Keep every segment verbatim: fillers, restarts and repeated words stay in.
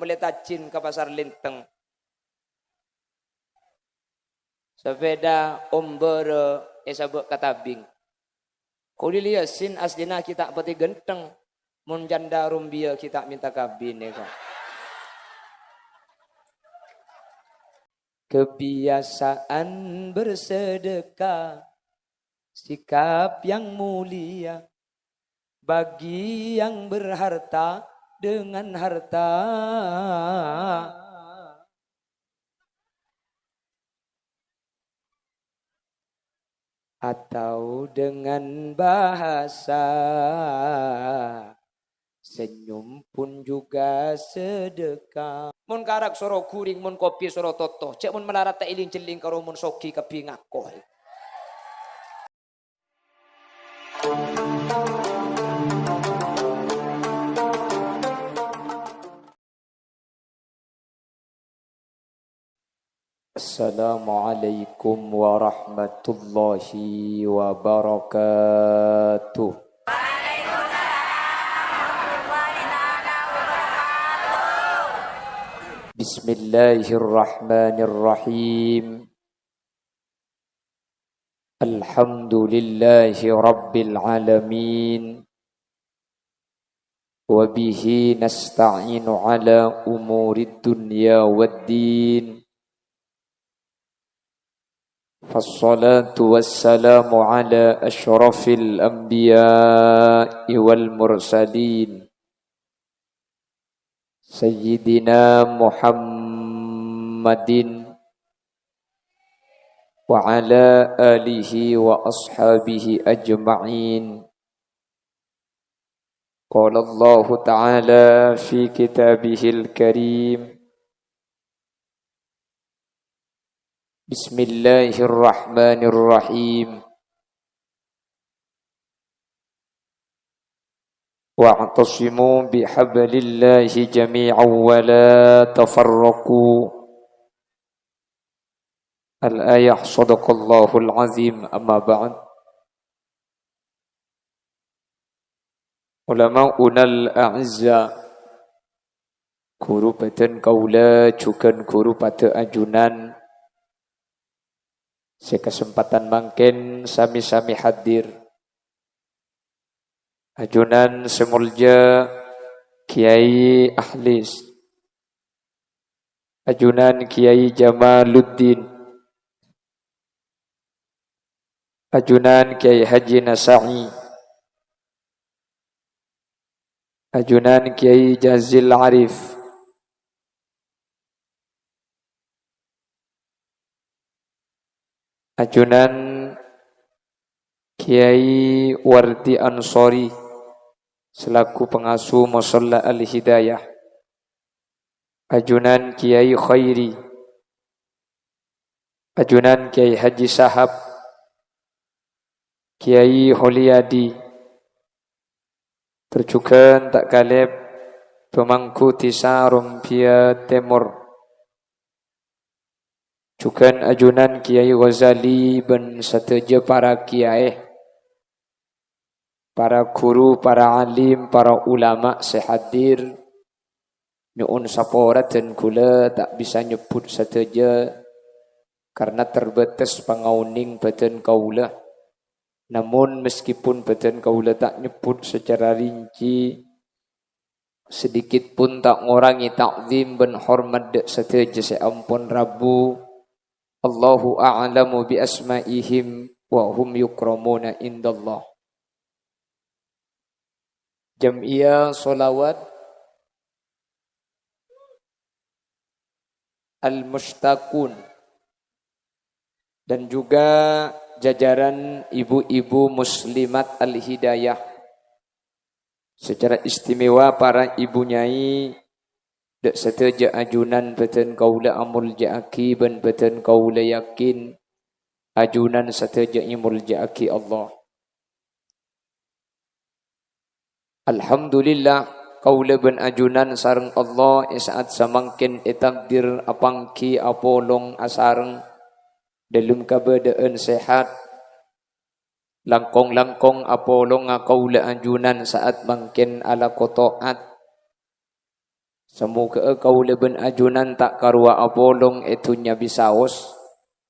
pèlè tajin ka Pasar Lèntèng. Sapèda ombârâ èsabâ' ka tabing. Kholil Yasin asllina ghi' ta' patè ghântheng. Mon candhâ Rumbia ghi' ta' mènta kabin, ya, Kak. Kebiasaan bersedekah, sikap yang mulia, bagi yang berharta dengan harta. Atau dengan bahasa, senyum pun juga sedekah. Mon karak soro ghuring, mon kopi soro toto. Jhâ' mon malarat ta' èling-cèling karo mon soghi kabbhi ngako. Assalamualaikum warahmatullahi wabarakatuh. Bismillahirrahmanirrahim. Alhamdulillahi rabbil alamin. Wa bihi nasta'inu ala umurid dunya wad din. Fassalatu wassalamu ala asyrafil anbiya'i wal mursalin. Sayyidina Muhammadin wa ala alihi wa ashabihi ajma'in. Qala Allahu ta'ala fi kitabihil karim. Bismillahirrahmanirrahim. Wa'tasimu bihablillahi jami'an wa la tafarraqu. Al-ayah, sadaqallahul azim, amma ba'd. Ulama'unal a'izza, ghuru bhâdhân kaulâ jhughân ghuru padâ ajunan sè kasempadhân mangkèn sami-sami hadir. Ajunan sè molja Kyai Ahlis, ajunan Kyai Jamaluddin, ajunan Kyai Haji Nasa'i, ajunan Kyai Jazil Arif, ajunan Kyai Wardi Ansori selaku pengasuh Musholla Al-Hidayah, ajunan Kyai Khairi, ajunan Kyai Haji Sahab, Kyai Holiyadi, tor jhughân ta' kalèp pamangku dhisa Rombia Tèmor. Jhughân ajunan Kyai Ghazali bân sadhâjâ para kyai, para ghuru, para alim, para ulama sè hadir. Nyo'on sapora dân kaulâ ta' bisa nyebbhut sadhâjâ karna terbatas pangaonèng bhâdhân kaulâ. Namun, meskipun bhâdhân kaulâ ta' nyebbhut sacara rinci, sedikit pun ta' ngorangè ta'zim bân hormat dâ' sadhâjâ sè ampon rabu. Allahu a'lamu bi asma'ihim wa hum yukramuna indallah. Jam'iyah Sholawat Al-Mushtaqun, dan juga jajaran ibu-ibu muslimat Al-Hidayah. Secara istimewa para ibu nyai, dâ' sadhâjâ ajunan bhâdhân kaulâ amolja'aghi bân bhâdhân kaulâ yakin ajunan sadhâjâ èmolja'aghi Allah. Alhamdulillah, kaulâ bân ajunan sareng Allah è sa'at samangkèn ètakdir apangghi apolong asareng dâlem kabâdâ'ân sehat. Langkong-langkong apolonga kaulâ ajunan sa'at mangkèn alako to'at. Samoghâ'â kaulâ bân ajunan ta' karowa apolong è dhunnya bisaos,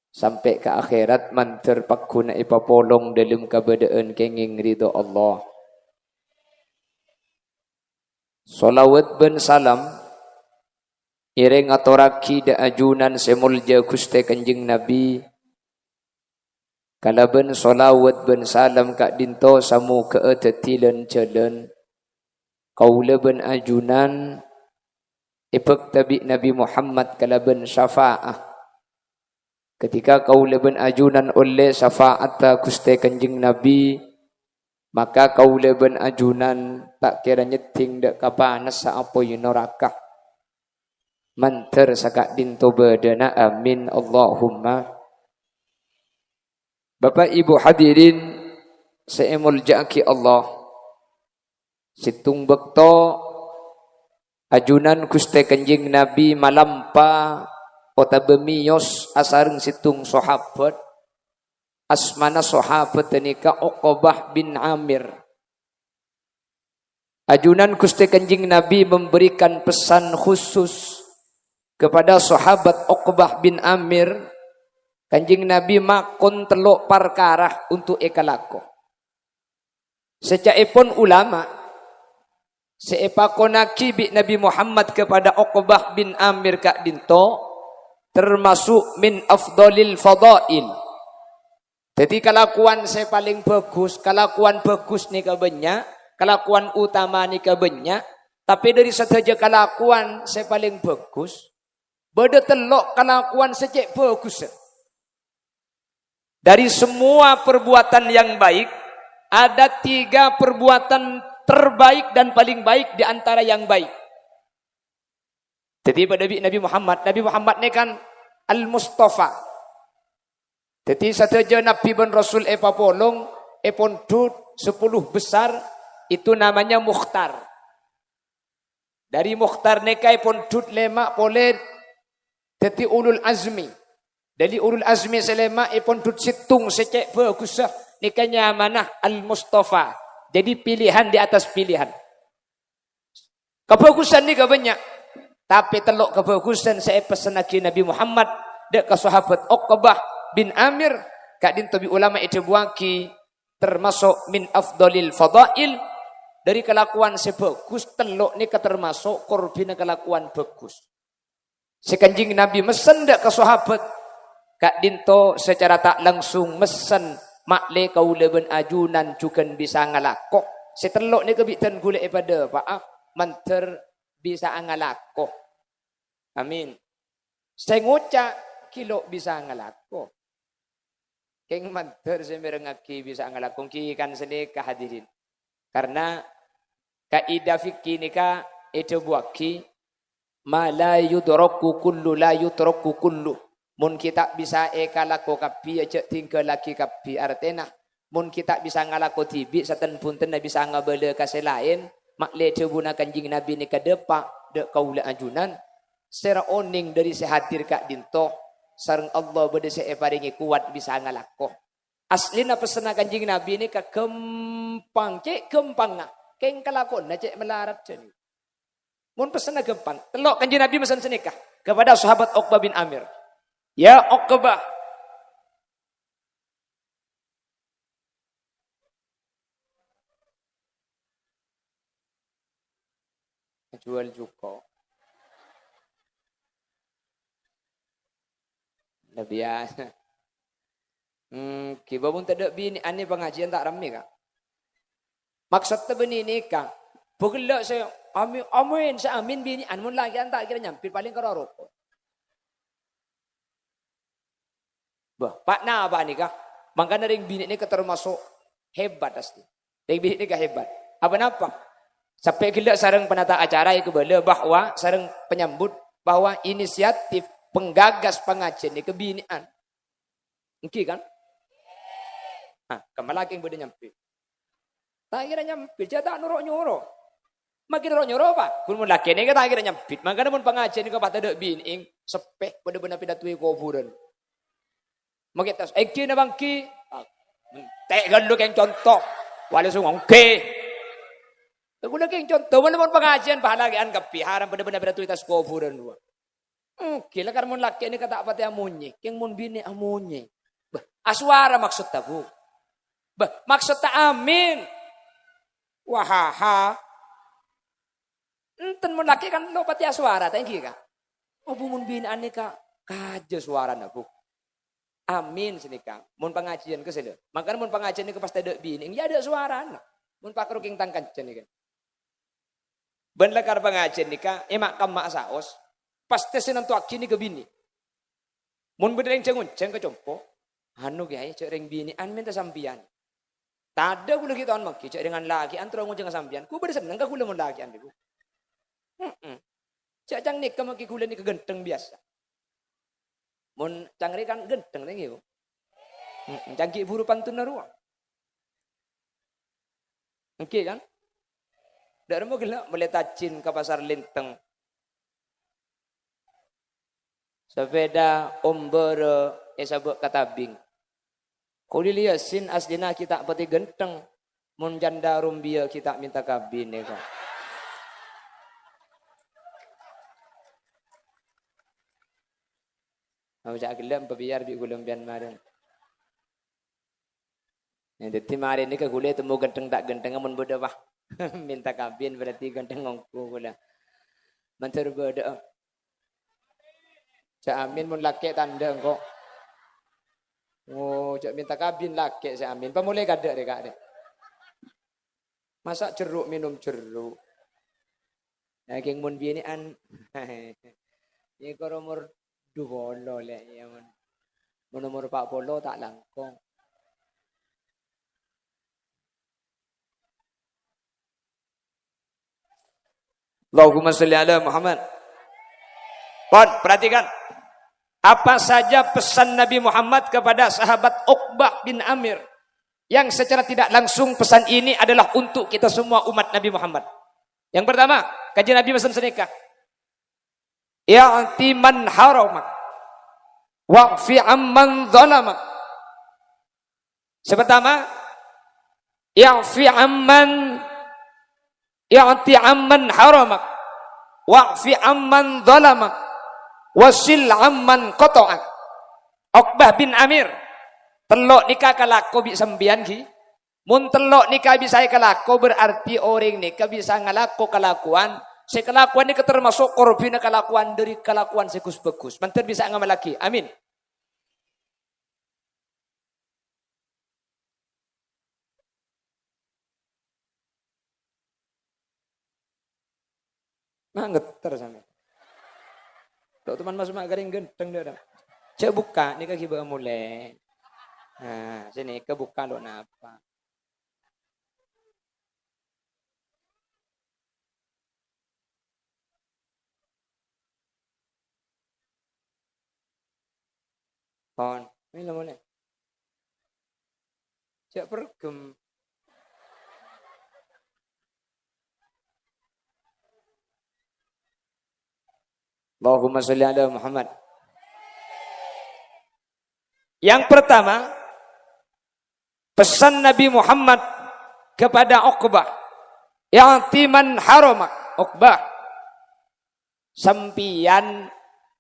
sampè' ka akhèrat mandhâr pagghuna èpapolong dhâlem kabâdâ'ân kèngèng ridho Allah. Shalawat bân salam èrèng atorraghi dhâ' ajunan sè molja Ghustè Kanjeng Nabi, kalabân shalawat bân salam ka'dhinto samoghâ'â dhâddhi lan-jhâlân kaulâ bân ajunan èbhâkta bi' Nabi Muhammad kalabân syafa'ah. Ketika kaulâ bân ajunan ollè syafa'atta Ghustè Kanjeng Nabi, maka kaulâ bân ajunan ta' kèra nyèddhing dhâ' ka panassa apoy naraka. Mandhâr saka'dhinto bâdâna, amin, Allahumma. Bapak Ibu hadirin sè èmoljâ'aghi Allah, sèttong bâkto ajunan Ghustè Kanjeng Nabi malampa otabâ mèyos asareng sèttong sahabat, asmana sahabat ghânèka Uqbah bin Amir. Ajunan Ghustè Kanjeng Nabi memberikan pesan khusus kepada sahabat Uqbah bin Amir. Kanjeng Nabi makon tello' parkara untuk èkalako. Sè ca'èpon ulama, sè èpakonnaghi bi' Nabi Muhammad kepada Uqbah bin Amir ka'dhinto, termasuk min afdhalil fadhail. Dhâddhi, kalakowan sè palèng bhâghus, kalakowan bhâghus nèka bânnya', kalakowan utama nèka bânnya', tapè dhâri sadhâjâ kalakowan sè palèng bhâghus, bâdâ tello' kalakowan sè cè' bhâghussa. Dari semua perbuatan yang baik, ada tiga perbuatan terbaik dan paling baik di antara yang baik. Dhâddhi, padâ bi' Nabi Muhammad. Nabi Muhammad nèka kan Al-Mustafa. Dhâddhi, sadhâjâ nabi bân rasul èpapolong, èpondhut sepuluh besar, itu namanya mukhtar. Dhâri mukhtar nèka èpondhut lèma' polè dhâddhi ulul azmi. Dhâri ulul azmi sè lèma' èpondhut sèttong sè cè' bhâghussa, nèka nyamana Al-Mustafa. Jadi pilihan di atas pilihan. Kabhâghusân nèka bânnya', tapè tello' kabhâghusân sè èpessennaghi Nabi Muhammad dhâ' ka sahabat Uqbah bin Amir, ka'dhinto bi' ulama èdhâbuwaghi termaso' min afdhalil fadhail, dhâri kalakowan sè bhâghus, tello' nèka termaso' korbhina kalakowan bhâghus. Sè Kanjeng Nabi messen dhâ' ka sahabat ka'dhinto sacara ta' langsung messen, "Ma'lè kaulâ bân ajunan jhughân bisa ngalako." Sè tello' nèka bi' dân ghulâ èpadâpa'a mandhâr bisa'a ngalako. Amin. Sè ngoca' ghi' lo' bisa ngalako. Kèng mandhâr sè mèrengngaghi bisa ngalako ghi' kan sanèka, hadirin. Karna kaidah fikih nèka èdhâbuwaghi, "Ma la yudraku kullu la yutraku kullu." Mon ghi' ta' bisa èkalako kabbhi, ya jhâ' tinggalaghi kabbhi. Artèna, mon ghi' ta' bisa ngalako dhibi', saten-bhuntenna bisa ngabâlâ ka sè laèn, ma'lè dhâbuna Kanjeng Nabi nèka dâpa' dhâ' kaulâ ajunan, sèra onèng dhâri sè hadir ka'dhinto, sareng Allah bâdâ sè èparèngè kowat bisa ngalako. Aslina pessenna Kanjeng Nabi nèka ghâmpang, cè' ghâmpangnga. Kèng kalakowanna cè' malarat jâni. Mon pessenna ghâmpang, tello' Kanjeng Nabi mesen sanèka kepada sahabat Uqbah bin Amir. "Ya Uqbah." Jual juko. Lebih ya. Hmm, ghibâ mon tadâ' binè'an pangajiân ta' rammè, Ka'. Maksodda bânnè nèka, bâ ghellâ' sè amin, amin, sè amin binè'an, mon lakè'an ta' kèra nyampit, palèng karo aroko'. Bâ, pa' napa nèka? Mangkana rèng binè' nèka termaso' hebat, pasti. Rèng binè' nèka hebat. Apa napa? Sampè' ghellâ' sareng penata acara èkabâlâ bahwa, sareng penyambut bahwa inisiatif penggagas pangajiân nèka binè'an. Èngghi, kan? Nah, kemma lakè' bâdâ nyampit. Ta' kèra nyampit, jhâ' ta' noro'-nyoro. Makkè noro'-nyoro, Pa'? Ghun mon lakè' nèka ta' kèra nyampit. Mangkana mon pangajiân nèka pas tadâ' binè'an, seppè, padâ bân api dâtowè kobhurân. Makkè tas, èngghi napa èngghi? Ah, entè' ghâllu kèng conto. Wali songongke. Kaulâ kèng conto, mon, mon pangajiân pahalaghi'ân kabbhi, haram bân-bân bârâ' otoritas kobhurân rowa. Èngghi la, kan mon lakè' nèka ta' patè amonyè, kèng mon binè' amonyè. Bâh, asowara maksoddhâ, Bu. Bâh, maksoddhâ amin. Wahaha. Enten mon lakè' kan lo' patè asowara, ta' èngghi, Ka'? Oh, Bu, mon binè'an nèka kajâ sowarana, Bu. Amin sanèka. Mon pangajiân kè sè lè. Mangkana mon pangajiân nèka pas tadâ' binè', ya adâ' sowarana. Mon pakro kèng tang kanca nèka. Bân lakar pangajiân nèka, è ma'-kamma' saos, pastè sè nantowaghi nèka binè'. Mon bâdâ rèng jâng-onjâng ka compo', "Anu, Kèyaè, jhâ' rèng binè'an mènta sampèyan." Tadâ' kaulâ ghi' taon mangghi, jhâ' rèng lakè'an terro ngojhângnga sampèyan. Ghu bâdâ senneng ka kaulâ mon lakè'an, Bu. Heeh. Jhâ' cang nèka mangghi kaulâ nèka ghântheng biyasa. Mon cang rè kan ghântheng, ta' èngghi, Bu. Heeh, cang ghi' buru pantunna rowa. Èngghi, kan? Dâ' remma ghellâ' mellè tajin ka Pasar Linteng. Sapèda ombârâ èsabâ' ka tabing. Kholil Yasin asllina ghi' ta' patè ghântheng. Mon jhândhâ Rumbia ghi' ta' mènta kabin, nèka. Mau ca'na ghellâ' pabiyar bi' kaulâ sampèyan marèna. Ya, dhâddhi marèna nèka kaulâ ètemmo ghântheng ta' ghântheng, mon bâdâ, wah, mènta kabin berarti ghântheng ongghu kaulâ. Mandhâr bâdâ. Jhâ' amin mon lakè' tandhâ engko'. Oh, jhâ' mènta kabin lakè' sè amin. Pamolè kadâ' rè, Ka', rè. Masa' jeruk minum jeruk? Dâging mon binè'an. Èkor omor du polo, lè', ya, mon. Mon omor pa' polo ta' langkong. Allahumma sholli ala Muhammad. Pon, perhatikan. Apa saja pesan Nabi Muhammad kepada sahabat Uqbah bin Amir, yang secara tidak langsung pesan ini adalah untuk kita semua umat Nabi Muhammad. Yang pertama, kanjeng Nabi mesen sanèka, "I'ti man haramak, wa'fi amman zalamak." Sè pertama, "I'fi amman, i'ti amman haramak, wa'fi amman zalamak, wasil amman qata'ak." Uqbah bin Amir, tello' nèka kalako bi' sampèyan, ghi. Mon tello' nèka bisa èkalako, berarti orèng nèka bisa ngalako kalakowan sè kalakowan nèka termasuk korbhina kalakowan dâri kalakowan sè ghus-bhâghus. Mandhâr bisa ngamallaghi. Amin. Ma' ngetter sampèyan. Tok teman masuk ma' karing ghântheng dâ'. Jhâ' bukka' nèka ghibâ molè. Nah, sè nèka bukka' lo' napa. Pon, mèlo molè. Jhâ' perghem. Allahumma sholli ala Muhammad. Yang pertama, pesan Nabi Muhammad kepada Uqbah, "I'ti man haramak." Uqbah, sampèyan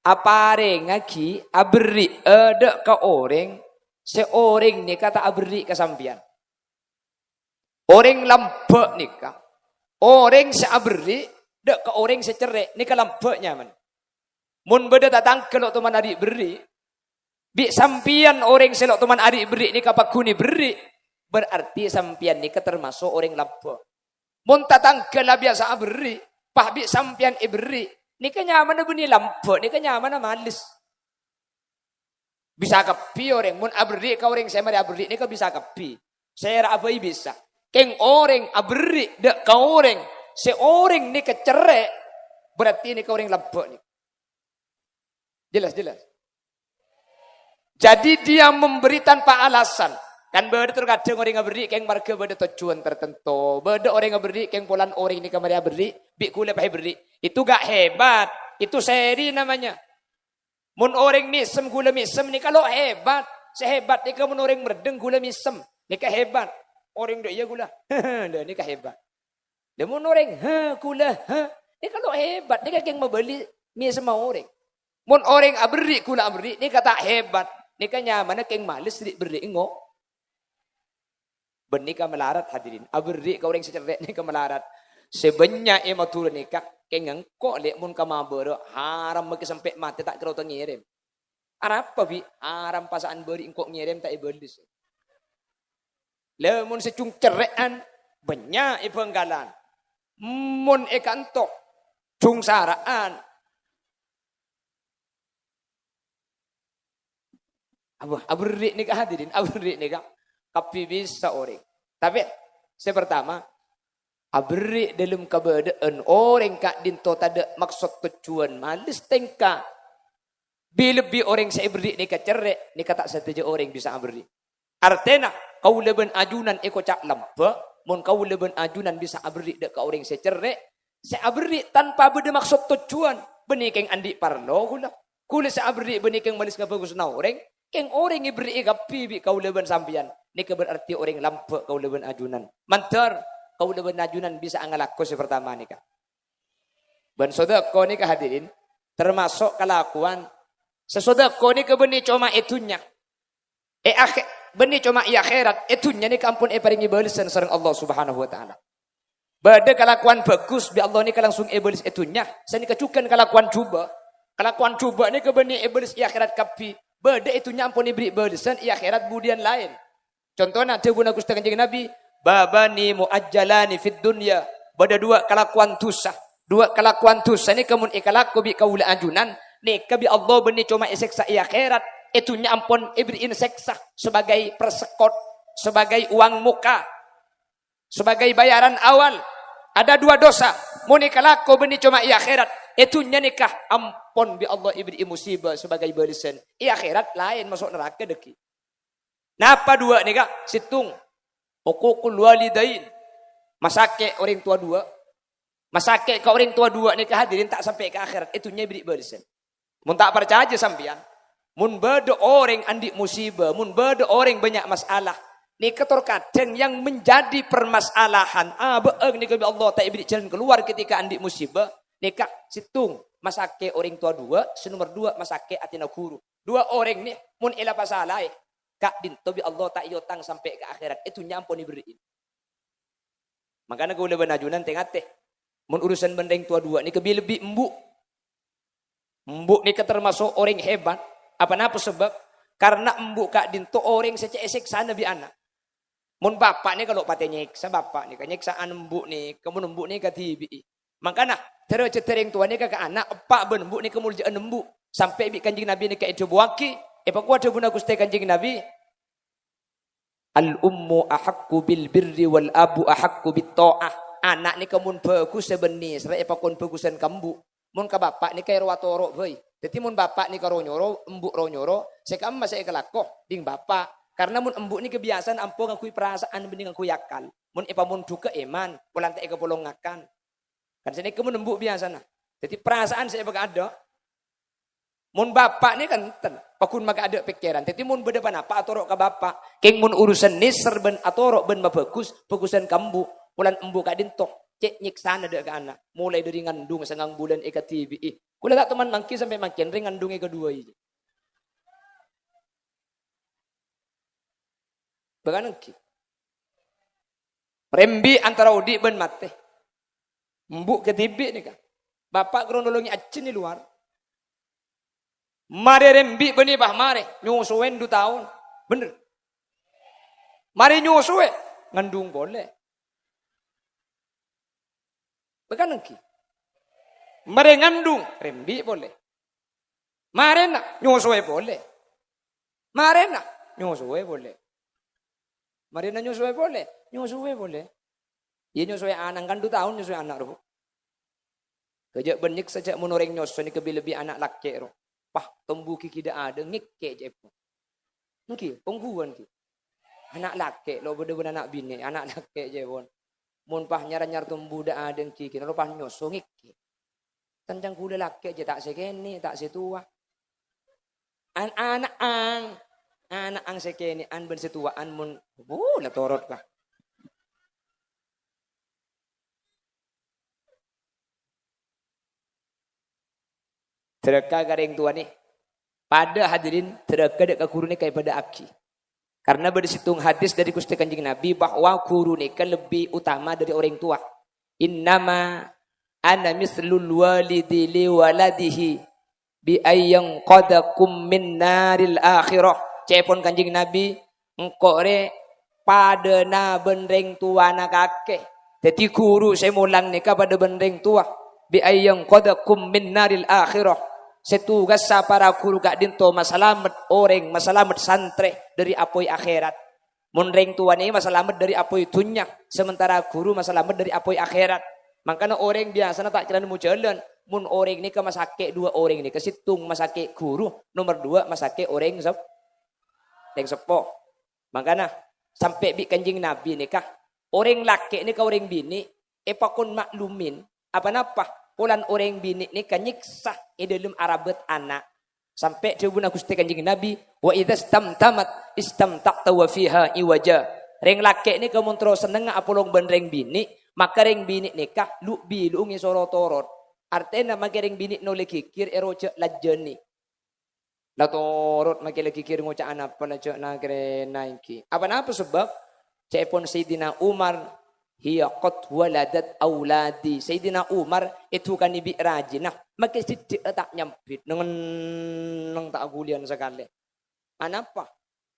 aparèngaghi, aberri'â dâ' ka orèng sè orèng nèka ta' aberri' ka sampèyan. Orèng lambâ' nèka, orèng sè aberri' dâ' ka orèng sè cerrè', nèka lambâ' nyamana. Mon bâdâ tatangghâ lo' toman ari' berri', bi' sampèyan orèng sè lo' toman ari' berri' nèka pagghun èberri', berarti sampèyan nèka termasuk orèng lambâ'. Mon tatangghâ la biyasa aberri', pas bi' sampèyan èberri', nèka nyamana bânnè lambâ', nèka nyamana males. Bisa kabbhi orèng, mon aberri' ka orèng sè marè aberri' nèka bisa kabbhi. Sèra'a bhâi bisa. Kèng orèng aberri' dâ' ka orèng sè orèng nèka cerrè', berarti nèka orèng lambâ' nèka. Jelas, jelas. Jadi dia memberi tanpa alasan. Kan bâdâ terkadang orèng aberri' kèng marghâ bâdâ tojjhuwân tertentu. Bâdâ orèng aberri' kèng polana orèng nèka marè aberri', bi' kaulâ pas èberri'. Itu gak hebat. Itu seri namanya. Mon orèng mèsem ghulâ mèsem nèka lo' hebat. Sè hebat nèka mon orèng merdeng ghulâ mèsem. Nèka hebat. Orèng dâ' iyâ ghulâ. Dâ' nèka hebat. Lah, mon orèng, "Ha, ghulâ, ha," nèka lo' hebat, nèka kèng mabâli mèsemma orèng. Mon orèng aberri', ghulâ aberri', nèka ta' hebat. Nèka nyamana kèng males ri' berri' engo'. Bân nèka malarat, hadirin. Aberri' ka orèng sè cerrè' nèka malarat. Sè bânnya' è Madhurâ nèka, kèng engko' lè' mon ka mabârâ, haram makè sampè' matè ta' kèra tao ngèrèm. Arapa, Bi'? Haram pasa'an bâri' engko' ngèrèm ta' èbâles. Lah, mon sè jung cerrè'an, bânnya' è Bhângkalan. Mon è kanto, jung sara'an. Apa? Aberri' nèka, hadirin, aberri' nèka. Kabbhi bisa orèng. Tapè, sè partama, aberri' dâlem kabâdâ'ân orèng ka'dinto tadâ' maksod tojjhuwân males tèngka. Bi-, lebbi orèng sè èberri' nèka cerrè', nèka ta' sadhâjâ orèng bisa aberri'. Artèna, kaulâ bân ajunan èkoca' lambâ', mon kaulâ bân ajunan bisa aberri' dâ' ka orèng sè cerrè', sè aberri' tanpa bâdâ maksod tojjhuwân, bânnè kèng andi' parlo ghulâ. Ghulâ sè aberri' bânnè kèng males ngabhâghusana orèng, kèng orèng èberri'i kabbhi bi' kaulâ bân sampèyan. Nèka berarti orèng lambâ' kaulâ bân ajunan. Mandhâr, kaulâ bân ajunan bisa angalako sè partama nèka. Bân sodâko nèka, hadirin, termasuk kalakowan sè sodâko nèka bânnè coma è dhunnya. È akhè-, bânnè coma è akhèrat, è dhunnya nèka ampon èparèngè bâlessan sareng Allah Subhanahu wa Ta'ala. Bâdâ kalakowan bhâghus, bi' Allah nèka langsung èbâles è dhunnya. Sanèka jhughân kalakowan jhubâ'. Kalakowan jhubâ' nèka bânnè èbâles è akhèrat kabbhi. Bâdâ è dhunnya ampon èberri' bâlessan, è akhèrat budiyân laèn. Contona dhâbuna Ghustè Kanjeng Nabi, "Babani mu'ajjalani fid dunya." Bâdâ duwâ' kalakowan dhusa. Duwâ' kalakowan dhusa nèka mon èkalako bi' kaulâ ajunan, nèka bi' Allah bânnè coma èsèksa è akhèrat. È dhunnya ampon èberri'in sèksa sebagai persekot, sebagai uang muka, sebagai bayaran awal. Ada dua dosa. Mon èkalako bânnè coma è akhèrat. È dhunnya nèka ampon bi' Allah èberri'i musibah sebagai bâlessan. È akhèrat laèn maso' naraka dhâggi'. Napa duwâ' nèka? Sèttong, uququl walidain. Masakè' orèng towa duwâ'. Masakè' ka orèng towa duwâ' nèka, hadirin, ta' sampè' ka akhèrat, è dhunnya èberri' bâlessan. Mon ta' parcajâ sampèyan, mon bâdâ orèng andi' musibah, mon bâdâ orèng bânnya' masalah, nèka tor kadhâng yang menjadi permasalahan, abâ'âng nèka bi' Allah ta' èberri' jalan keluar ketika andi' musibah, nèka sèttong, masakè' orèng towa duwâ', sè nomer duwâ', masakè' atèna ghuru. Duwâ' orèng nè, mon èla pasalaè, ka'dinto bi' Allah ta' èotang sampè' ka akhèrat, è dhunnya ampon èberri'in. Mangkana kaulâ bân ajunan tè-ngatè. Mon urusan bân rèng towa duwâ' nèka bi-, lebbi embu'. Embu' nèka termaso' orèng hebat. Apa napa sabâb? Karna embu' ka'dinto orèng sè cè' èsèksana bi' ana'. Mon bapa' nèka lo' patè nyèksa, bapa' nèka nyèksa'an embu' nèka, mon embu' nèka dhibi'i. Mangkana, dârâjâddhâ rèng towa nèka ka ana', eppa' bân embu' nèka moljâ'ân embu'. Sampè' bi' Kanjeng Nabi nèka èdhâbuwâghi, èpakowa dhâbuna Ghustè Kanjeng Nabi, "Al-ummu ahaqqu bil birri wal abu ahaqqu bit tha'ah." Ana' nèka mon bhâghus sè bânnè, sèrè èpakon bhâghusân ka embu'. Mon ka bapa' nèka èro atoro' bhâi. Dhâddhi mon bapa' nèka ro-nyoro, embu' ro-nyoro, sè ka'imma sè èkalako, dhing bapa'. Karna mon embu' nèka biyasana ampo ngangghuy parasaan bânnè ngangghuy akal. Mon èpamondhughâ èman, polana ta' èkapolong ngakan. Kan sanèka mon embu' biyasana. Dhâddhi parasaan sè èpakaadâ'. Mon bapa' nèka enten, paghun makaadâ' pèkkèran. Dhâddhi mon bâdâ ponapa atoro' ka bapa'. Kèng mon urusan nèser bân atoro' bân mabhâghus, bhâghusân ka embu'. Polana embu' ka'dinto, cè' nyèksana dâ' ka ana'. Molaè dâri ngandung sangang bulân èkadhibi'i. Kaulâ ta' toman mangghi sampè' mangkèn rèng ngandhungè kaduwâi. Bâkal ènggi. Rembi' antara odi' bân matè. Embu' kadhibi' nèka. Bapa' karo nolongè ajjhân è lowar. Marè rembi' bânnè, bâh, marè. Nyosowè du taon. Bhender. Marè nyosowè, ngandhung polè. Bâkal ènggi. Marè ngandhung, rembi' polè. Marèna nyosowè polè. Marèna nyosowè polè. Marèna nyosowè polè. Nyosowè polè. Iyâ, nyosowè ana', kan du taon nyosowè ana' rowa. Kajâ' bân nyèksa jâ' mon orèng nyoso nèka bi-, lebbi ana' lakè' rowa. Pas tombu ghi' dâ' adâ' ngèkkè' cèpon. Ènggi, ongghuwân ghi. Ana' lakè' lo' bâdâ bân ana' binè', ana' lakè' cèpon. Mon pas nyar-anyar tombu dâ' adâ' ènggi, ghi, noro' pas nyoso ngèkkè'. Tang cangghulâ lakè' jâ' ta' sè kènè', ta' sè towa. An-, ana'ang, ana'ang sè kènè'an bân sè towa'an mon, wuh, la torot, ka. Dhârâka ka rèng towa nè. Padâ hadirin, dhârâka dâ' ka ghuru nèka èbâdâ'aghi. Karena bâdâ sèttong hadis dâri Ghustè Kanjeng Nabi bahwa ghuru nèka lebbi utama dâri orèng towa. "Innama ana mislul walidi li waladihi bi ayyanqadhakum min naril akhirah." Ca'èpon Kanjeng Nabi, "Engko' rè padâna bân rèng towana kakè." Dâddhi ghuru sè molang nèka padâ bân rèng towa. "Bi ayyanqadhakum min naril akhirah." Sè tugassa para ghuru ka'dinto masalamet orèng, masalamet santrè dâri apoy akhèrat. Mon rèng towa nè masalamet dâri apoy dhunnya, sementara ghuru masalamet dâri apoy akhèrat. Mangkana orèng biyasana ta' calana mojâlân. Mon orèng nèka masakè' duwâ' orèng nèka, sèttong masakè' ghuru, nomer duwâ' masakè' orèng sep-, rèng seppo. Mangkana, sampè' bi' Kanjeng Nabi nèka, orèng lakè' nèka orèng binè' èpakon maklumin, apa-napa, polana orèng binè' nèka nyèksa è dâlem arabât ana'. Sampè' dhâbuna Ghustè Kanjeng Nabi, "Wa idza istamtamat istamta'ta wa fiha iwaja." Rèng lakè' nèka mon terro sennengnga apolong bân rèng binè', maka rèng binè' nèka lu'-bilu'u ngèsoro torot. Artèna makè rèng binè' nolè ghighir èro jhâ' lajjhâni. La torot makè la ghighir ngoca' anapa la jhâ' nakarèna ènggi. Apa-napa sabâb? Ca'èpon Sayyidina Umar, "Hiya qad waladat auladi." Sayyidina Umar èdhukanè bi' rajina, makè sèdhâ'â ta' nyambit, neng-enneng ta' aghuliyân sakalè. Anapa?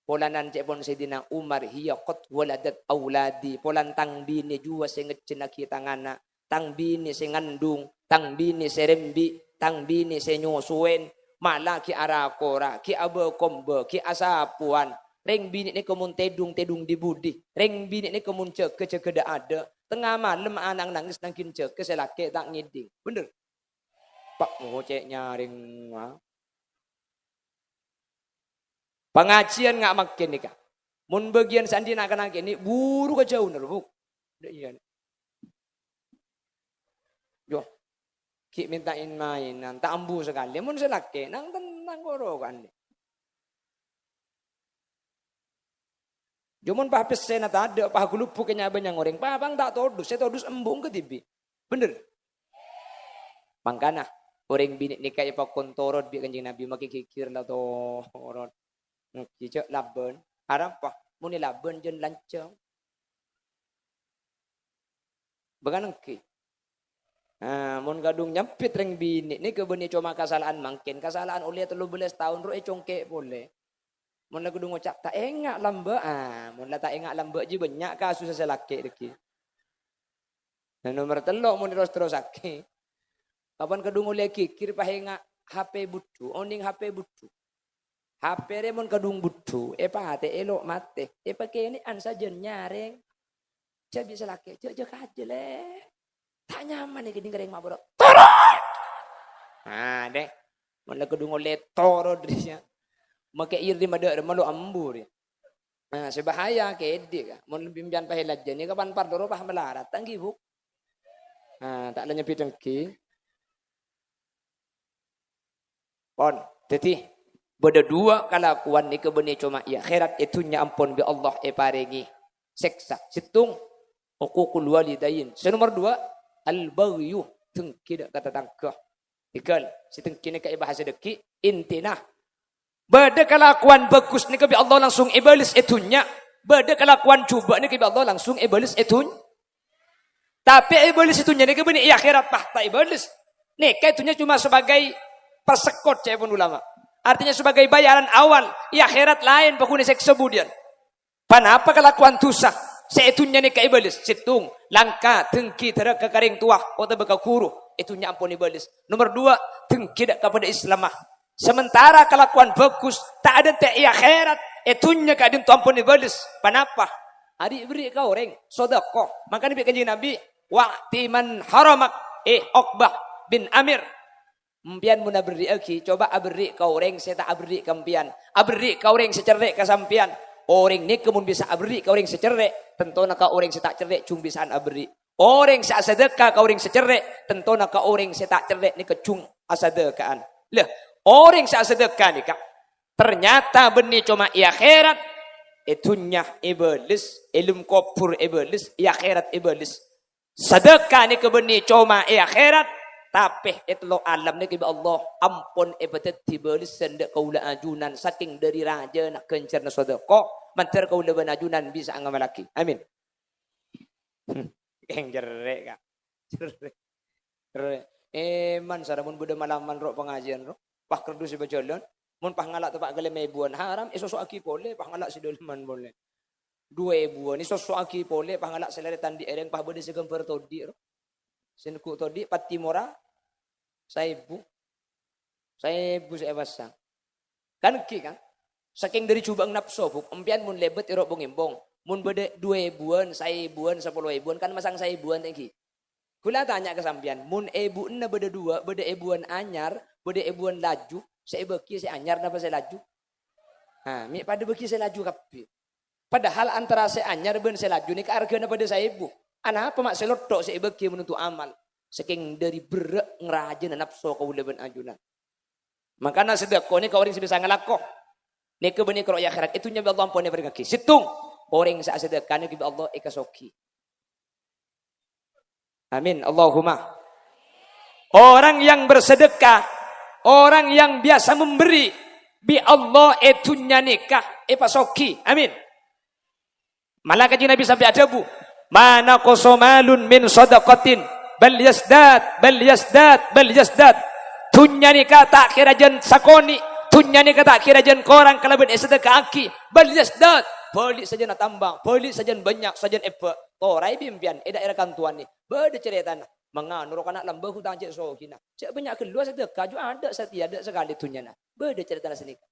Polana ca'èpon Sayyidina Umar, "Hiya qad waladat auladi." Polana tang binè' juwâ sè ngejjhennaghi tang ana'. Tang binè' sè ngandung, tang binè' sè rembi', tang binè' sè nyosowèn, mala ghi' ara-kora, ghi' abâ-kombâ, ghi' asapowan. Rèng binè' nèka mon tèdung, tèdung dhi-budhi. Rèng binè' nèka mon jâgâ, jâgâ dâ'-adâ'. Tengnga malem ana' nangès nangghing jâgâ sè lakè' ta' ngèdhing. Bhender? Pa' ngocè' nyarèng, ah. Pangajiyân nga' mangkèn nèka. Mon bâgiyân sè andi' na'-kana' kènè', buru ka jhâuna, Bu. Dâ' iyâ. Yo, ghi' mènta in-maènan, ta' ambu sakalè. Mon sè lakè', nang-tennang koro ka'andhi'. Yo, mon pas pèssèna tadâ', pas gulubbuk è nya-, bânnya' orèng, papang ta' todus, sè todus embu' kadhibi'. Bhender? Mangkana, orèng binè' nèka èpakon torot bi' Kanjeng Nabi, makè ghighir la torot. Ngghi, jhâ' labân. Arapa? Mon èlabân jân lanjhâng. Bâkana ngghi. Nah, mon kadhung nyambit rèng binè' nèka bânnè coma kasala'an mangkèn, kasala'an ollè tello bellâs taon ro ècongkè' polè. Mon la kadhung ngoca', "Ta' enga' lambâ'," ah, mon la ta' enga' lambâ' jiyâ bânnya' kasussa sè lakè' dhâggi'. Nah, nomer tello' mon terros-terrossaghi. Kapan kadhung ollè ghighir pas enga' H P budhu, onèng H P budhu. H P rè mon kadhung budhu, èpatè'è lo' matè, èpakènè'an sajân nyarèng. Jhâ' bisa lakè', jhâ', jhâ' kajâ, lè. Ta' nyaman nèka dhing rèng mabârâ. Torot! Nah, deh. Mon la kadhung ollè torot rèya. Makè iyâ rèya madâ' rèya lo' ambu rèya. Nah, sè bahaya kèdhi' ka. Mon sampèyan pas èlajâni kapan par doro pas malarat, ta' ngghi, Bu? Nah, ta' la nyambit ènggi. Pon. Dâddhi, bâdâ duwâ' kalakowan nèka bânnè coma è akhèrat, è dhunnya ampon bi' Allah èparèngè sèksa. Sèttong, uququl walidain. Sè nomer duwâ', al-baghyu, dengki dâ' ka tatangghâ. Tèghâl, sè dengki nèka èbahas dhâggi', intina. Bâdâ kalakowan bhâghus nèka bi' Allah langsung èbâles è dhunnya. Bâdâ kalakowan jhubâ' nèka bi' Allah langsung èbâles è dhun-, Tapè èbâles è dhunnya nèka bânnè è akhèrat, pas ta' èbâles. Nèka è dhunnya cuma sebagai persekot, ca'èpon ulama. Artinya sebagai bayaran awal, è akhèrat laèn pagghun èsèksa budiyân. Ponapa kalakowan dhusa sè è dhunnya nèka èbâles? Sèttong, langka, dengki, dhârâka ka rèng towa otabâ ka ghuru, è dhunnya ampon èbâles. Nomer duwâ', dengki dâ' ka padâ Islamma. Sementara kalakowan bhâghus ta' adântè' è akhèrat, è dhunnya ka'dinto ampon èbâles. Ponapa? Ari'-berri' ka orèng, sodâko. Mangkana bi' Kanjeng Nabi, "Wa'ti man haramak," eh, Uqbah bin Amir. Empèyan mon aberri'aghi, coba aberri' ka orèng sè ta' aberri' ka empèyan. Aberri' ka orèng sè cerrè' ka sampèyan. Orèng nèka mon bisa aberri' ka orèng sè cerrè', tantona ka orèng sè ta' cerrè' jhung bisaan aberri'. Orèng sè asadâka ka orèng sè cerrè', tantona ka orèng sè ta' cerrè' nèka jhung asadâka'an. Lah, orèng sè asadâka nèka ternyata bânnè coma è akhèrat, è dhunnya èbâles, è alam kobhur èbâles, è akhèrat èbâles. Sadâka nèka bânnè coma è akhèrat, Tapè è tello' alam nèka bi' Allah ampon èpadhâddhi bâlessan dâ' kaulâ ajunan sakèng dâri rajâna ghânjhârânna sadâkah, mandhâr kaulâ bân ajunan bisa ngamallaghi. Amin. Kèng jherrè', Ka'. Jherrè'. Jherrè'. Èman, sara mon bâdâ malaman ro' pangajiân ro'. Pas kardus sè bâjâlân. Mon pas ngala' teppa' ka lèma èbuwân, haram èsoso'aghi polè, pas ngala' sè dâlemman polè. Duwâ èbuwân, èsoso'aghi polè, pas ngala' sè lèrètan dhi' èrèng, pas bâdâ sè ghâmbhâr todi' ro'. Sè neggu' todi' pati mora, saèbu. Saèbu sè èpassang. Kan ghi, kan? Sakèng dâri jhubâ'na napso, Bu. Empèyan mon lèbât è ro' bong-embong. Mon bâdâ duwâ èbuwân, saèbuwân, sapolo èbuwân, kan masang saèbuwân ta' ghi. Kaulâ atanya ka sampèyan, mon èbuwânna bâdâ duwâ', bâdâ èbuwân anyar, bâdâ èbuwân laju, sè èbâghi sè anyar napa sè laju? Ha, mè' padâ bâghi sè laju kabbhi. Padahal antara sè anyar bân sè laju nèka arghâna padâ saèbu. Anapa ma' sè lotto' sè èbâghi mon onto' amal? Sakèng dâri berrâ' ngrajâna napso kaulâ bân ajunan. Mangkana sadâkah nèka orèng sè bisa ngalako. Nèka bânnè karo è akhèrat. È dhunnya bi' Allah ampon èparèngaghi. Sèttong, orèng sè asadâkah nèka bi' Allah èkasoghi. Amin. Allahumma. Orang yang bersedekah, orang yang biasa memberi, bi' Allah è dhunnya nèka èpasoghi. Amin. Mala Kanjeng Nabi sampè' adhâbu, "Ma naqasa malun min shadaqatin, bal yazdad, bal yazdad, bal yazdad." Dhunnya nèka ta' kèra jân sakonè', dhunnya nèka ta' kèra jân korang kalabân èsadâka'aghi, bal yazdad, bâli' sajân atamba, bâli' sajân bânnya', sajân èbâ'. Toraè bi' empèyan è dhaèra kantowanna. Bâdâ carètana, mangano ro' kana' lambâ' hutang cè' sogina. Cè' bânnya' ghâllu asadâkah, jhu adâ' satèya, adâ' sakalè dhunnyana. Bâdâ carètana sanèka.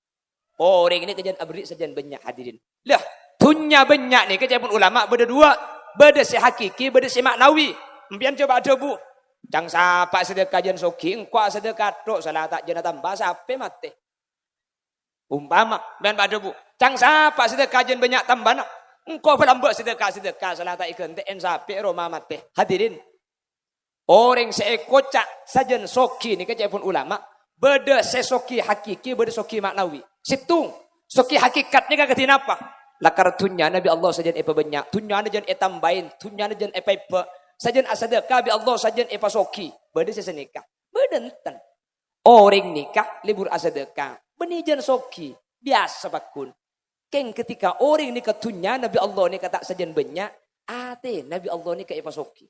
Orèng nèka jân aberri' sajân bânnya', hadirin. Lah, dhunnya bânnya' nèka ca'èpon ulama bâdâ duwâ', bâdâ sè hakiki, bâdâ sè ma'nawi. Empèyan coba adhâbu, "Cang sapa sadâkah jân soghi, engko' asadâkah tok, sala ta' jân atamba, sapè matè." Umpama, empèyan adhâbu, "Cang sapa sadâkah jân bânnya' tambâna, engko' palambâ' sadâkah-sadâkah, sala ta' èghântè'è sapè roma matè." Hadirin, Orèng sè èkoca' sajân soghi nèka ca'èpon ulama, bâdâ sè soghi hakiki, bâdâ soghi ma'nawi. Sèttong, soghi hakikat nèka kadhi napa? Lakar dhunnyana bi' Allah sajân èpabânnya', dhunnyana jân ètambâi, dhunnyana jân èpaèbâ', sajân asadâkah bi' Allah sajân èpasoghi. Bâdâ sè sanèka. Bâdâ enten. Orèng nèka lebur asadâkah, bânnè jân soghi, biyasa pagghun. Kèng ketika orèng nèka dhunnyana bi' Allah nèka ta' sajân bânnya', atèna bi' Allah nèka èpasoghi.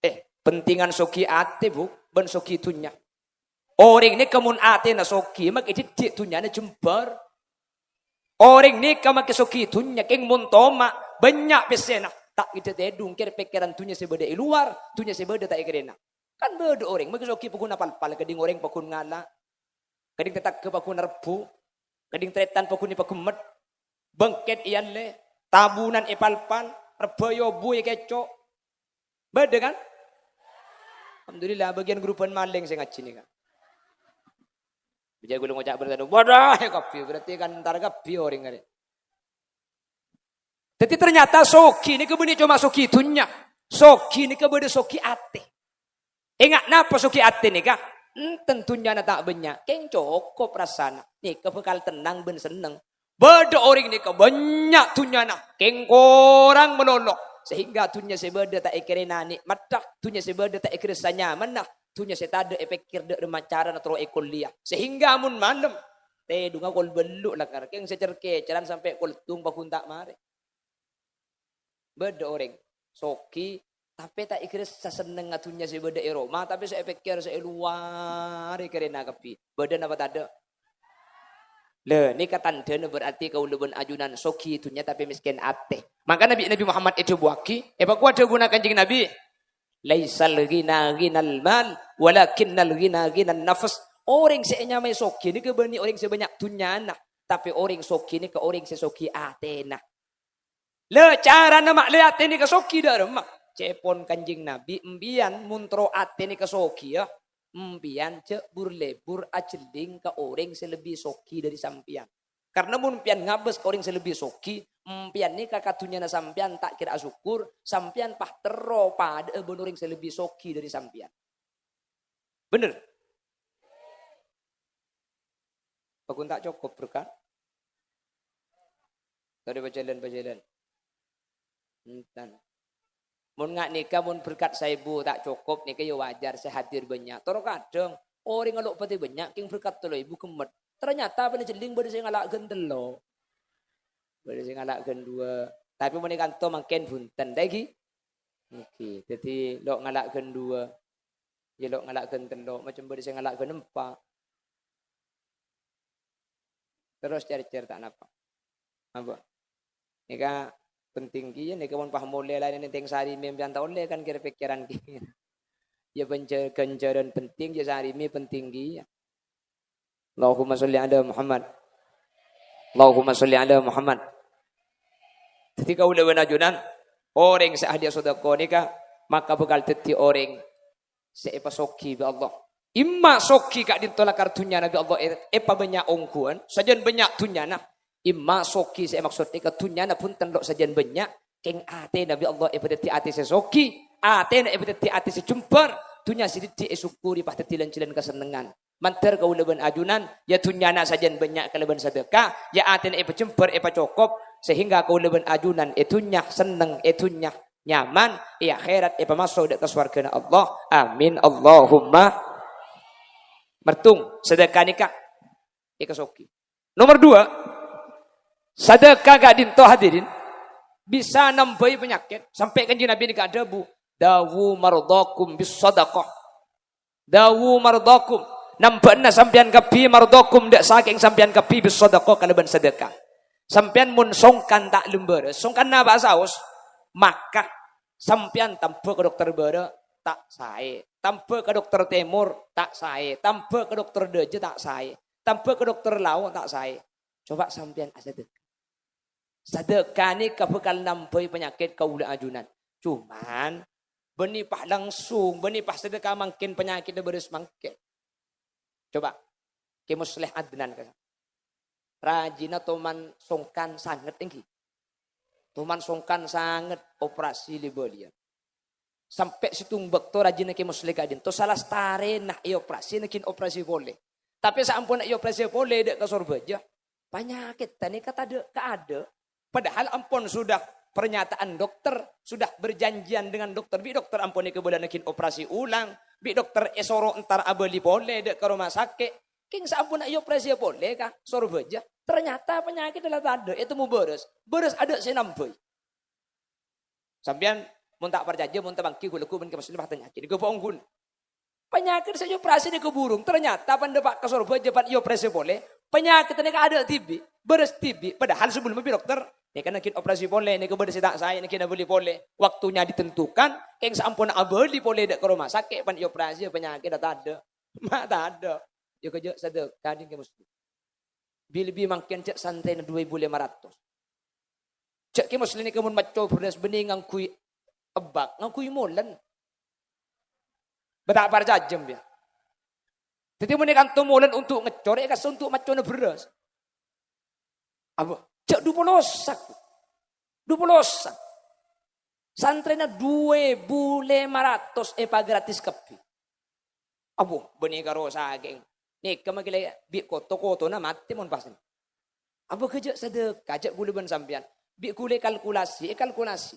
Eh, pentingan soghi atè, Bu, bân soghi dhunnya. Orèng nèka mon atèna soghi, makè dhiddhi' dhunnyana jembhâr. Orèng nèka makè soghi dhunnya, kèng mon toma', bânnya' pèssèna, ta' ngèdhâ tèdung kèr-pèkkèran dhunnya sè bâdâ è lowar, dhunnya sè bâdâ ta' èkèrèna. Kan bâdâ orèng makè soghi pagghun apalpal, kadhing orèng pagghun ngala', kadhing tatangghâ pagghun arebbhu, kadhing tarètan pagghun èpaghemmet, bengket èallè, tabunan èpalpal, rebbhâ èobu èkèco'. Bâdâ, kan? Alhamdulillah, bâgiyân grupan malèng sè ngajhi nèka. Bâjâ ghulâ ngoca' bertanu, "Waduh, ya kabbhi, berarti kan entar kabbhi orèng arè." Dhâddhi, ternyata soghi nèka bânnè coma soghi dhunnya. Soghi nèka bâdâ soghi atè. Enga' napa soghi atè nèka? Enten dhunnyana ta' bânnya', kèng cokop rassana. Nèka bhâkal tennang bân senneng. Bâdâ orèng nèka bânnya' dhunnyana, kèng korang malolo. Sehingga dhunnya sè bâdâ ta' èkèrèna nè'matta, dhunnya sè bâdâ ta' èghârâssa nyamanna, dhunnya sè tadâ' èpèkkèr dâ' remma carana terro èkollèya. Sehingga mon malem, tèdungnga kol bâllu' lakar, kèng sè cèr-kècèran sampè' kol ttung pagghun ta' marè. Bâdâ orèng soghi, tapè ta' èghârâssa sennengnga dhunnya sè bâdâ è roma, tapè sè èpèkkèr sè è lowar èkèrèna kabbhi. Bâdâ napa tadâ'? Lha, nèka tandhâna berarti kaulâ bân ajunan soghi dhunnya tapè mèskèn atè. Mangkana bi' Nabi Muhammad èdhâbuwâghi, èpakowa dhâbuna Kanjeng Nabi, "Laisal ghina ghinal mal, walakinnal ghina ghinan nafs." Orèng sè ènyamaè soghi nèka bânnè orèng sè bânnya' dhunnyana, tapè orèng soghi nèka orèng sè soghi atèna. Lha, carana ma'lè atè nèka soghi dâ' remma? Ca'èpon Kanjeng Nabi, empèyan mon terro atè nèka soghi, ya, empèyan jhâ' bur-lebur ajhelling ka orèng sè lebbi soghi dâri sampèyan. Karna mon empèyan ngabâs ka orèng sè lebbi soghi, empèyan nèka ka dhunnyana sampèyan ta' kèra asokkor, sampèyan pas terro padâ'â bân orèng sè lebbi soghi dâri sampèyan. Bhender? Pagghun ta' cokop, Bro, kan? Tadâ' pajhâlân-pajhâlân. Enten. Mon nga' nèka, mon berkat saèbu ta' cokop, nèka ya wajar, sè hadir bânnya'. Toro' kadhâng, orèng alo' patè bânnya', kèng berkat tello èbu ghemmet. Ternyata panajhelling bâdâ sè ngala' ghân tello'. Bâdâ sè ngala' ghân duwâ'. Tapè mon è kanto mangkèn bhunten, ta' ènggi? Ènggi. Dhâddhi lo' ngala' ghân duwâ'. Ya lo' ngala' ghân tello', macem bâdâ sè ngala' ghân empa'. Terros cèr-cèr ta' napa. Apa? Nèka penting kèya, nèka mon pas molè la nèntèng sarè mèmpèyan ta' ollè kan kèr-pèkkèran kèya. Ya penca-, ghânjhârân penting, ya sarè mè penting kèya. Allahumma sholli ala Muhammad. Allahumma sholli ala Muhammad. Dhâddhi kaulâ bân ajunan, orèng sè ahli sedekah nèka maka bhâkal dhâddhi orèng sè èpasoghi bi' Allah. Imma soghi ka'dinto lakar dhunnyana bi' Allah è-, èpabânnya' ongghuwân, sajân bânnya' dhunnyana. Imma soghi sè èmaksod nèka dhunnyana bhunten lo' sajân bânnya', kèng atèna bi' Allah èpadhâddhi atè sè soghi, atèna èpadhâddhi atè sè jembhâr, dhunnya sè dhiddhi' èsokkori pas dhâddhi lan-jhâlân kasennengngan. Mandhâr kaulâ bân ajunan, ya dhunnyana sajân bânnya' kalabân sadhâka, ya atèna èpajembhâr, èpacokop, sehingga kaulâ bân ajunan è dhunnya senneng, è dhunnya nyaman, è akhèrat èpamaso' dâ' ka sowarghâna Allah. Amin, Allahumma. Mertung, sadhâka nèka èkasoghi. Nomor dua, sadhâka ka'dinto, hadirin, bisa nambâi panyakèt. Sampè' Kanjeng Nabi nèka adhâbu, "Dawu mardhakum bis shadaqah." Dawu mardhakum. Nambâ'âna sampèyan kabbhi mardhakum, dâ' sakèng sampèyan kabbhi bis shadaqah kalabân sadhâka. Sampèyan mon songkan ta' lem bârâs, songkan napa saos? Maka sampèyan tambâ ka dokter bârâ' ta' saè, tambâ ka dokter tèmor ta' saè, tambâ ka dokter dâjâ ta' saè, tambâ ka dokter lao' ta' saè. Coba sampèyan asadhâka. Sadhâka nèka bhâkal nambâi panyakèt kaulâ ajunan. Cuman, bânnè pas langsung, bânnè pas sadhâka mangkèn panyakèdda bârâs mangkèn. Coba, Kè Musleh Adnan, ka-, rajina toman songkan sanget, ènggi. Toman songkan sanget, operasi lè-bâliyân. Sampè' sèttong bâkto rajina Kè Musleh ka'dinto, salastarèna èoperasi, nèngghâ operasi polè. Tapè saamponna èoperasi polè dâ' ka Sorbhâjâ, panyakèdda nèka tadâ' kaadâ'. Padahal ampon sudah pernyataan dokter, sudah berjanjian dengan dokter. Bi' dokter ampon èkabâlâ nèngghâ operasi ulang, bi' dokter èsoro entar abâli polè dâ' ka roma sakè'. Kèng saamponna èoperasi polè ka Sorbhâjâ, ternyata panyakèdda la tadâ', ètemmo bârâs. Bârâs adâ' sè nambâi. Sampèyan mon ta' parcajâ, mon ta' bânggi, ghu-lagghu bân Kè Musleh pas tanya'aghi. Nèka bâ' ongghuna. Panyakèt sè èoperasi nèka burung, ternyata pan dâpa' ka Sorbhâjâ pan èoperasi polè. Panyakèt nèka adâ' dhibi', bârâs dhibi'. Padahal sabellunna bi' dokter, nèka nèngghâ operasi polè, nèka bâdâ sè ta' saè, nèngghâ abâli polè. Waktunya ditentukan, kèng saamponna abâli polè dâ' ka roma sakè' pan èoperasi, panyakèdda tadâ'. Ma' tadâ'. Ya, kajâ' sadhâka, ding, Kè Musleh. Bi-, lebbi mangkèn jâ' santrèna du èbu lèma ratos. Jâ' Kè Musleh nèka mon macco bherrâs bânnè ngangghuy ebbak, ngangghuy molèn. Bâ' ta' parcajâ, sampèyan. Dhâddhi, mon è kanto molèn onto' ngècor, è kassa onto' maccona bherrâs. Apa? Jâ' du polo sak. Du polo sak. Santrèna du èbu lèma ratos èpagratis kabbhi. Abbhu, bânnè karo sakèng. Nèka makè la bi' koto-kotona matè mon pas. Abbhu, kajâ' sadhâka, jâ' ghulâ bân sampèyan. Bi' ghulâ kalkulasi, èkalkulasi.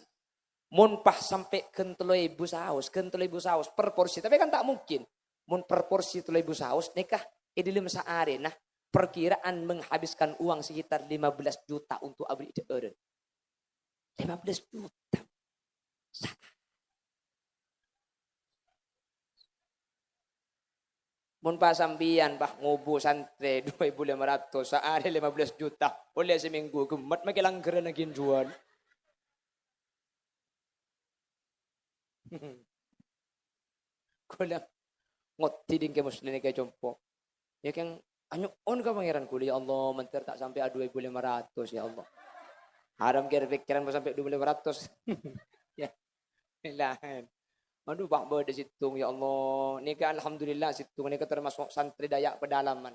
Mon pas sampè' ghân tello èbu saos, ghân tello èbu saos per porsi. Tapè kan ta' mungkin. Mon per porsi tello èbu saos, nèka è dâlem saarèna perkiraan menghabiskan uang sekitar lima belas juta untuk aberri' dhâ'ârân. Lima belas juta. Sa-, Mon pas sampèyan, pas ngobu santrè du èbu lèma ratos, saarè lima belas juta, ollè samènggu ghemmet makè langghârânna ghin juwâl. Ghulâ ngoddhi ding Kè Musleh nèka compo'. Ya, kèng anyo'on ka Pangèran ghulâ, "Ya Allah, mandhâr ta' sampè' du èbu lèma ratos, ya Allah." Haram kèr-pèkkèran mon sampè' du èbu lèma ratos. Ya. Laèn. Aduh, pas bâdâ sèttong, ya Allah. Nèka alhamdulillah, sèttong nèka tamaso' santrè Dayak pedalaman.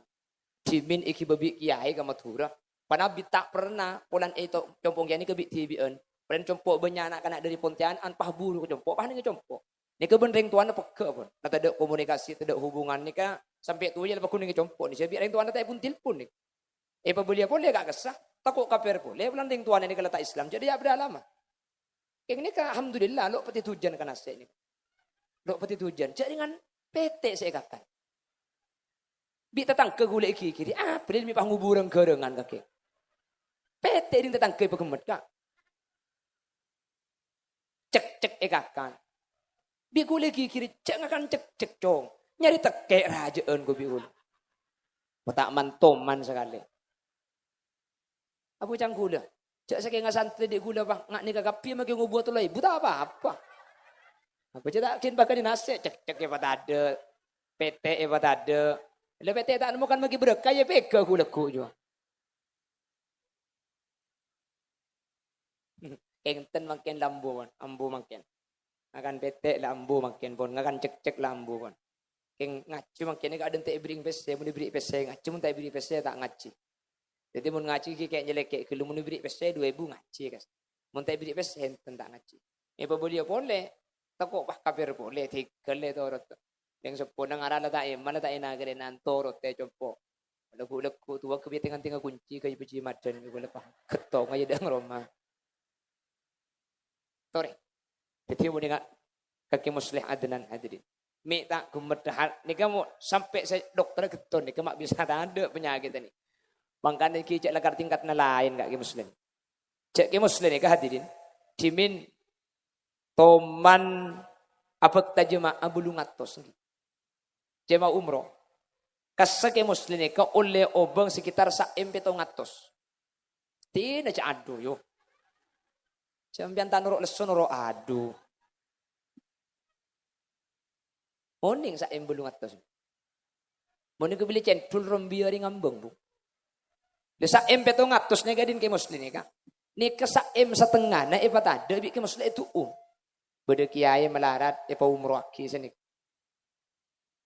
Dhimèn èghibâ bi' kèyaè ka Madhurâ. Panabi ta' pernah polana èto-, compo' kèyaè nèka bi'-dhibi'ân. Polana compo' bânnya' na'-kana' dâri Pontianak, pas buru ka compo', pas nèng compo'. Nèka bân rèng towana pegghâ' pon. Nah, tadâ' komunikasi, tadâ' hubungan nèka sampè' towa la pagghun nèng compo'. Nèka bi' rèng towana ta' èpon-telpon nèka. Èpabâliyâ polè ka' kassa, tako' kapèr polè, polana rèng towana nèka la ta' Islam, jâ' Dayak pedalaman. Kèng nèka, alhamdulillah, lo' pètè dujân ka nasè' nèka. Lo' pètè dujân. Jhâ' rèngan pètè' sè èkakan. Bi' tatangghâ ghulâ èghighiri, apa lè mè' pas ngobhurân ghârângan kakè. Pètè' rèng tatangghâ èpaghemmet, Ka'. Cek-cek èkakan. Bi' ghulâ èghighiri, jhâ' ngakan cek-cek, Cong. Nyarè tekkè' rajâ'ân ko bi' ghulâ. Ko ta' man-toman sakalè. Apa ca'na ghulâ? Jhâ' sakènga santrè dhi' ghulâ, Pak, nga' nèka kabbhi maghi ngobhur tello èbu ta' apa-apa. Apa jhâ' ta' ghin bâkal nasè', cek-cek èpatadâ', pètè' èpatadâ'. La pètè' ta' nemmo kan maghi bârâkah, iyâ pèghâ' ghu-lagghu' jhuwa. Enten mangkèn la ambu, pon. Ambu mangkèn. Ngakan pètè' la ambu mangkèn, pon. Ngakan cek-cek la ambu, pon. Kèng ngajhi mangkèn nèka adâ' ta' èberri' pèssè, mon èberri' pèssè ngajhi, mon ta' èberri' pèssè ta' ngajhi. Dhâddhi mon ngajhi ghi' kè' nyèlèkè' ghâllu, mon èberri' pèssè du èbu ngajhi, kas. Mon ta' èberri' pèssè enten ta' ngajhi. Èpabâliyâ polè, tako' pas kafir polè, dhigghâl ètorot. Rèng seppona ngara la ta' èman, la ta' ènaghârè nan torot è compo'. Lagghu'-lagghu' towa ghâbây tènga-tènga kunci, ghâbây bâji' madân, ghâbây lepas. Ghettong ajâ dâ' roma. Torè. Dhâddhi mon nèka kakè Musleh Adnan hadirin. Mè' ta' ghemmet hal nèka mo sampè' sè dokter ghetton nèka ma' bisa tadâ' panyakèt nèka. Mangkana ghi' jhâ' lakar tingkatna laèn ka' Kè Musleh. Jhâ' Kè Musleh nèka hadirin. Dhimèn toman abhâkta jemaah bâllung atos ngghi. Jemaah umroh. Kassa Kè Musleh nèka ollè obâng sekitar sa'èm pèttong atos. Dina jhâ' adhu, yo. Sampèyan ta' noro' lesso, noro' adhu. Onèng sa'èm bâllung atos. Mon èkabelli cendhul rombiya rè ngambâng, Bu. Lha sa'èm pèttong atos nèka dhin Kè Musleh nèka. Nèka sa'èm satengngana èpatadâ' bi' Kè Musleh èdu'u. Bâdâ kiyaè malarat èpaumrohaghi sanèka.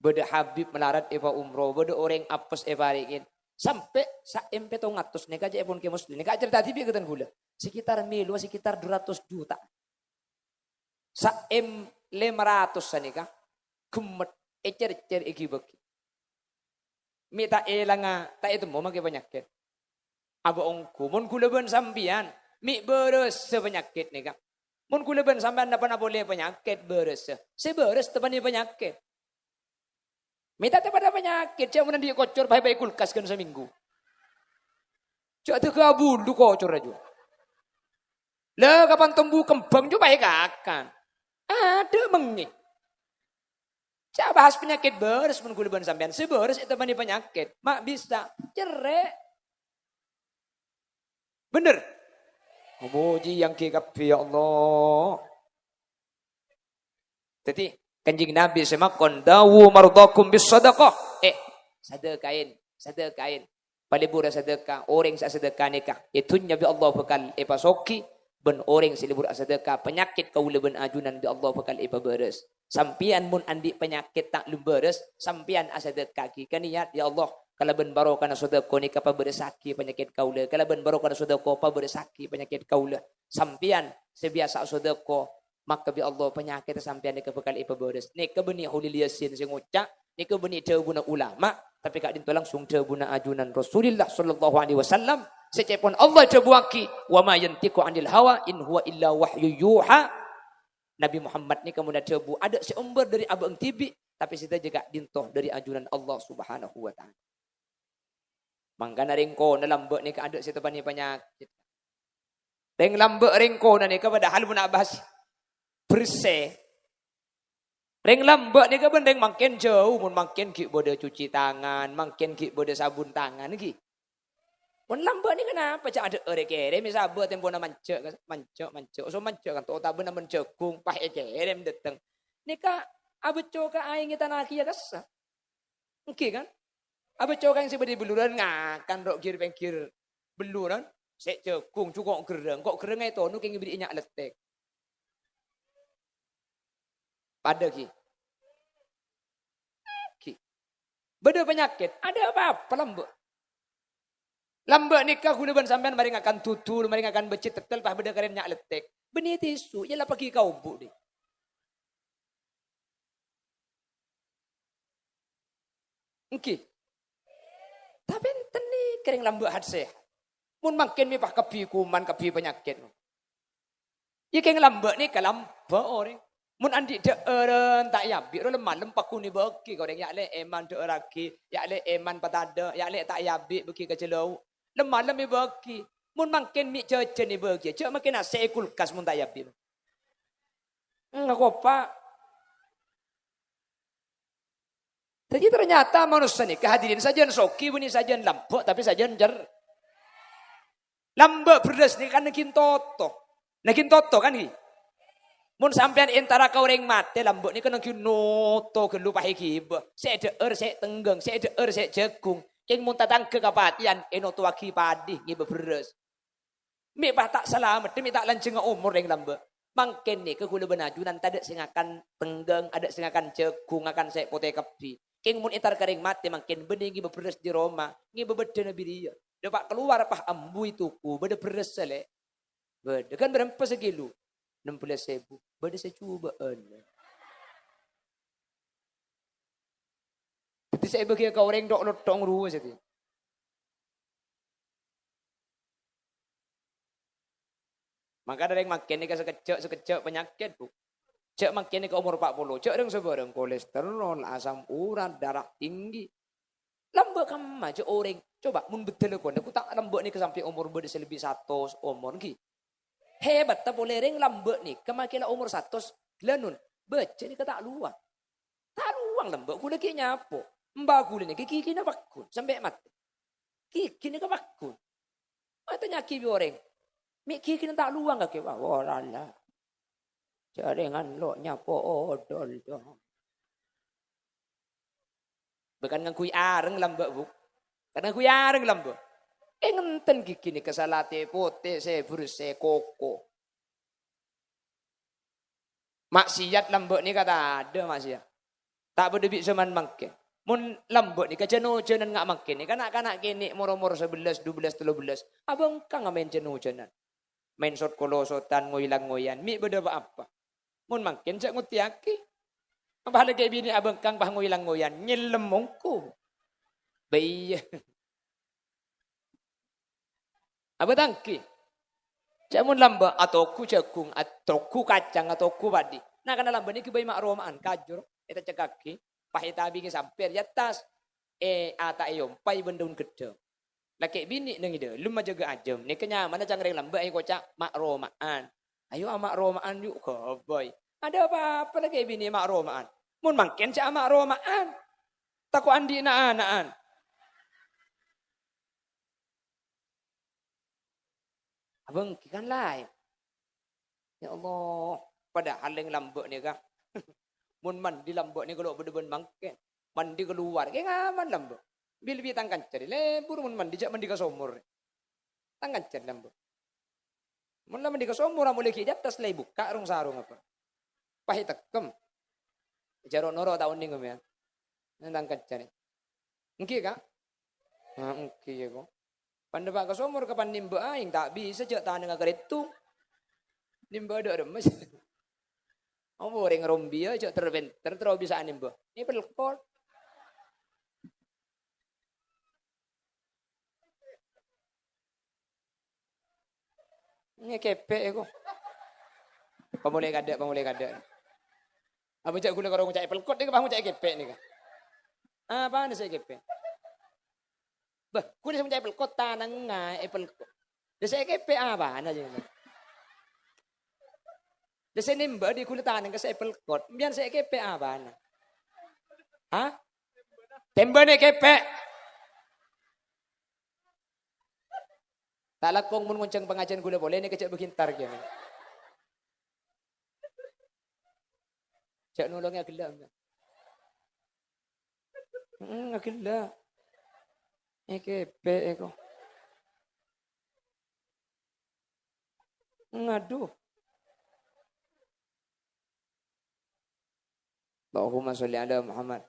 Bâdâ habib malarat èpaumroh, bâdâ orèng apes èparèngè. Sampè' sa'èm pèttong atos nèka ca'èpon Kè Musleh. Nèka acarèta dhibi' ka dhân ghulâ. Sekitar mèlo, sekitar dua ratus juta. Sa'èm lèma ratos sanèka ghemmet ècèr-cèr èghi-bâghi. Mè' ta' èlanga, ta' ètemmo makè panyakèt. Abâ' ongghu, mon ghulâ bân sampèyan, mè' bârâssa panyakèt nèka. Mon ghulâ bân sampèyan napa-napa ollè panyakèt bârâssa, sè bârâs teppa'na panyakèt. Mè' ta' teppa'na panyakèt, jhâ' mon andi' kocor bhâi-bhâi kulkas ghân samènggu. Jhâ' dâgghâ bulu kocor rajâ. La kapan tombu kembhâng jhâ' bhâi kakan. Adâ' mengngè. Jhâ' bahas panyakèt bârâs mon ghulâ bân sampèyan. Sè bârâs èteppa'na panyakèt. Ma' bisa. Cerrè'. Bhender? Mojhi èyangghi kabbhi, ya Allah. Dhâddhi, Kanjeng Nabi sè makon, "Dawu mardhakum bis sadaqah." Eh, sadâkaè, sadâkaè. Palebura sadâka, orèng sè asadâka nèka, è dhunnya bi' Allah bhâkal èpasoghi, bân orèng sè lebur asadâka, panyakèt kaulâ bân ajunan bi' Allah bhâkal èpabârâs. Sampèyan mon andi' panyakèt ta' lem bârâs, sampèyan asadâka'aghi. Kanèyat, "Ya Allah, kalabân barokana sodâko nèka pabârâssaghi panyakèt kaulâ, kalabân barokana sodâko pabârâssaghi panyakèt kaulâ." Sampèyan sè biyasa asodâko, maka bi' Allah panyakèt sampèyan nèka bhâkal èpabârâs. Nèka bânnè Kholil Yasin sè ngoca', nèka bânnè dhâbuna ulama, tapè ka'dinto langsung dhâbuna ajunan Rasulillah sallallahu alaihi wasallam, sè ca'èpon Allah èdhâbuwaghi, "Wa ma yantiqu 'anil hawa, in huwa illa wahyu yuha." Nabi Muhammad nèka mon adhâbu, adâ' sè ombâr dâri abâ'na dhibi', tapè sadhâjâ ka'dinto dâri ajunan Allah Subhanahu wa Ta'ala. Mangkana rèng kona lambâ' nèka adâ' sè teppa'na panyakèt. Rèng lambâ' rèng kona nèka padahal mon abahas bersè. Rèng lambâ' nèka bân rèng mangkèn jhâu, mon mangkèn ghi' bâdâ cuci tangan, mangkèn ghi' bâdâ sabun tangan ghi. Mon lambâ' nèka napa, jhâ' adâ' arè kèrèm, sabâ tempona manjâ', manjâ', manjâ'. Oso manjâ' kan, to' otabâna mon jhâghung, pas èkèrèm dâteng. Nèka abâcco ka aèng è tana kèya kassa. Èngghi kan? Abâcco ka aèng sè bâdâ è belluran ngakan ro' gir-pèngghir belluran. Sè jhâghung, jhuko' gherrâng. Ko' gherrâng ètono kèng èberri' nya' lettèk. Padâ ghi. Ghi. Bâdâ panyakèt, adâ' apa-apa lambâ'. Lambâ' nèka ghulâ bân sampèyan marè ngakan dudul, marè ngakan bâjjhi tettel, pas bâdâ karèm nya' lettèk. Bânnè tisu, èyallapaghi ka obu' dhi. Èngghi. Tapè enten nèka rèng lambâ' hat-sèhat. Mon mangkèn mè' pas kabbhi kuman, kabbhi panyakèt. Yâ kèng lambâ' nèka lambâ' orèng. Mon andi' dhâ'ârân ta' èabi', ro lem-malem paggun èbâgi ka orèng, yâ lè' èman dhâ'ârraghi, yâ lè' èman patadâ', yâ lè' ta' èabi' bâgi ka jhâlâu'. Lem-malem èbâgi. Mon mangkèn mè' jhâjhân èbâgi, jhâ' makè nasè' è kulkas mon ta' èabi'. Ngakopa. Dhâddhi ternyata manossa nèka hadirin sajân soghi bânnè sajân lambâ', tapè sajân cer-, lambâ' berrâs nèka kan naghin toto. Naghin toto kan ghi? Mon sampèyan èntara ka orèng matè, lambâ' nèka naghin noto ghâllu paè ghibâ. Sè dhâ'âr, sè tengghâng, sè dhâ'âr, sè jhâghung. Kèng mon tatangghâ kapatèyan, ènotowaghi padhi ngibâ berrâs. Mè' pas ta' salameddhâ, mè' ta' lanjhângnga omor rèng lambâ'. Mangkèn nèka kaulâ bân ajunan tadâ' sè ngakan tengghâng, adâ' sè ngakan jhâghung, ngakan sè potè kabbhi. Kèng mon èntar ka rèng matè mangkèn bânnè ngibâ berrâs dâri roma, ngibâ bâddhâna bâriyâ. Dâpa' kalowar pas ambu ètoko, bâdâ berrâs sè lè'. Bâdâ, kan bârâmpa sakilo? Ennem bellâs èbu. Bâdâ sè jhubâ'ân. Dhâddhi sè èbâgiyâ ka orèng tho'-lottho' rowa sè dhâddhi. Mangkana rèng mangkèn nèka sakejjhâ', sakejjhâ' panyakèt, Bu. Jhâ' mangkèn nèka omor empat puluh, jhâ' rèng sabârâng, kolesterol, asam urat, darah tinggi. Lambâ' kamma jhâ' orèng. Coba, mon beddhâlâ kono, ku ta' lambâ' nèka sampè' omor bâdâ sè lebbi satos omor, ghi. Hebatta polè rèng lambâ' nèka makè la omor satos ghellânon. Bâjâ nèka ta' lowang. Ta' lowang lambâ' ghulâ ghi' nyapo. Emba ghulâ nèka ghighina paggun, sampè' matè. Ghighi nèka paggun. Matanya'aghi bi' orèng, "Mè' ghighina ta' lowang kakè?" "Wah, ora la. Jhâ' rèng lo' nyapo odol, dong." Bâ kan ngangghuy areng lambâ', Bu. Kan ngangghuy areng lambâ'. È ngenten ghighi nèka salatè potè, sè bersè koko. Maksiat lambâ' nèka tadâ' maksiat. Ta' bâdâ bi' zaman mangkèn. Mon lambâ' nèka jân-ojânan nga' mangkèn nèka na'-kana' kènè' mor-omor sabellâs, dubellâs, tello bellâs. Abângkang maèn jân-ojânan. Maèn sot-kolosotan, ngoylang-ngoyan. Mè' bâdâ pa-apa. Mon mangkèn jhâ' ngottèyaghi. Apa la kè' binè' abângkang pas ngoylang-ngoyan. Nyellem mongko. Bâ iyâ. Abâ tangkè. Jhâ' mon lambâ' atoghu jhâghung, atoghu kacang, atoghu padhi. Na'-kana' lambâ' nèka bhâi ma'-roma'an, kajur, ètècèkaghi, pas ètabingè sampèr è attas, è ata'è èompai bân dâun ghedhâng. La kè' binè' neng è dâlem ajâgâ ajâm, nèka nyamana ca'na rèng lambâ' èkoca' ma'-roma'an. "Ayo ama'-roma'an, yu', ghâbây." Adâ' pa-apa la kè' binè' ma'-roma'an. Mon mangkèn jhâ' ama'-roma'an. Tako' andi' na'-ana'an. Abâ' ènggi kan laèn. Ya Allah, padahal rèng lambâ' nèka. Mon mandi lambâ' nèka lo' bâdâ bân mangkèn. Mandi kalowar, kèng aman lambâ'. Bil-, bi' tang kanca rè, lebur mon mandi, jhâ' mandi ka somor. Tang kanca rè lambâ'. Mon la mandi ka somor, amolè ghi' è attas la èbukka' rong-sarong apa. Pas ètekkem. Jhâ' ro'-noro' ta' onèng, Om, ya. Nang tang kanca rè. Ènggi, Ka'? Ah, ènggi, ya, ko'. Pan dâpa' ka somor, kapan nèmbâ aèng, ta' bisa, jhâ' tanangnga karètung. Nèmbâ dâ' remma. Apa orèng rombiyâ, jhâ' ter-, pènter, terro bisa nèmbâ. Nè pelkot. Nè kèpè' è ko'. Pamolè kadâ', pamolè kadâ'. Apa jhâ' ghulâ karo ngoca'è pelkot nèka, pas ngoca'è kèpè' nèka. Apana sè kèpè'? Bâh, ghulâ sè ngoca'è pelkot, tanangnga è pelkot. Lah sè kèpè' apana, jhâ'? Lah sè nèmbâ dhi ghulâ tanangnga sè pelkot. Sampèyan sè kèpè' apana? Hah? Tèmbâna kèpè'. Ta' langkong mon ngonjhâng pangajiân ghulâ polè nèka jhâ' bâghi èntar kèya. Jhâ' nolongè aghellâ'. Hmm, aghellâ'. È kèpè' è ko'. Ngadu. Allahumma sholli ala Muhammad.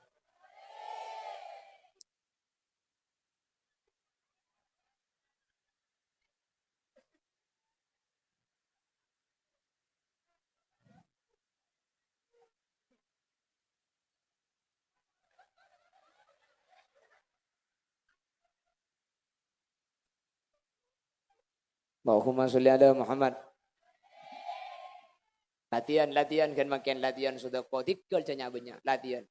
Allahumma sholli ala Muhammad. Latihan, latihan, ghân mangkèn latihan sodako. Tèghâl jhâ' nya'-bânnya', latihan.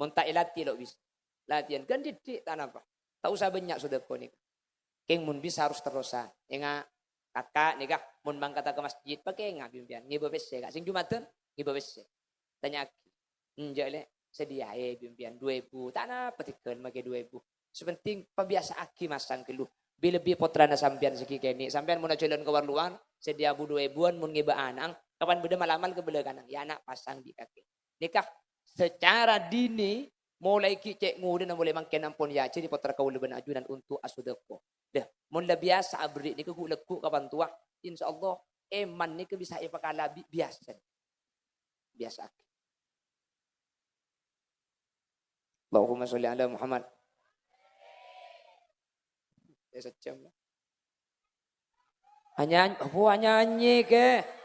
Mon ta' èlatè lo' bisa. Latihan, ghân dhiddhi' ta' napa. Ta' osa bânnya' sodako nèka. Kèng mon bisa harus terrosan. Enga', kaka' nèka, mon mangkata ka masjid, pakènga' bi' sampèyan. Ngèbâ pèssè, Ka'. Sèng Jum'adhân, ngèbâ pèssè. Tanya'aghi. Enjâ', Lè', sè dhiyâ aè bi' sampèyan, du èbu. Ta' napa tèghâl makè du èbu. Sè pentèng, pabiyasa'aghi masang ghâllu. Bi-, lebbi pottrana sampèyan sè ghi' kènè'. Sampèyan mon ajhâlân ka war-lowar, sè dhiyâ bu du èbuwân mon ngèbâ ana'na, kapan bâdâ mal-amal kabâlâ kanang, "Ya, ana', pasang bi' kakè." Nèka secara dini, molaè ghi' cè' ngodâna molaè mangkèn ampon èajhâri pottra kaulâ bân ajunan untuk asodako. Dâ, mon la biyasa aberri' nèka ghu'-, lagghu' ka pang towa, insyaallah iman nèka bisa èpakala bi-, biyasa. Biyasa'aghi. Allahumma sholli ala Muhammad. Eh, sajjhâm. Anyan-, apa anyanyi ke?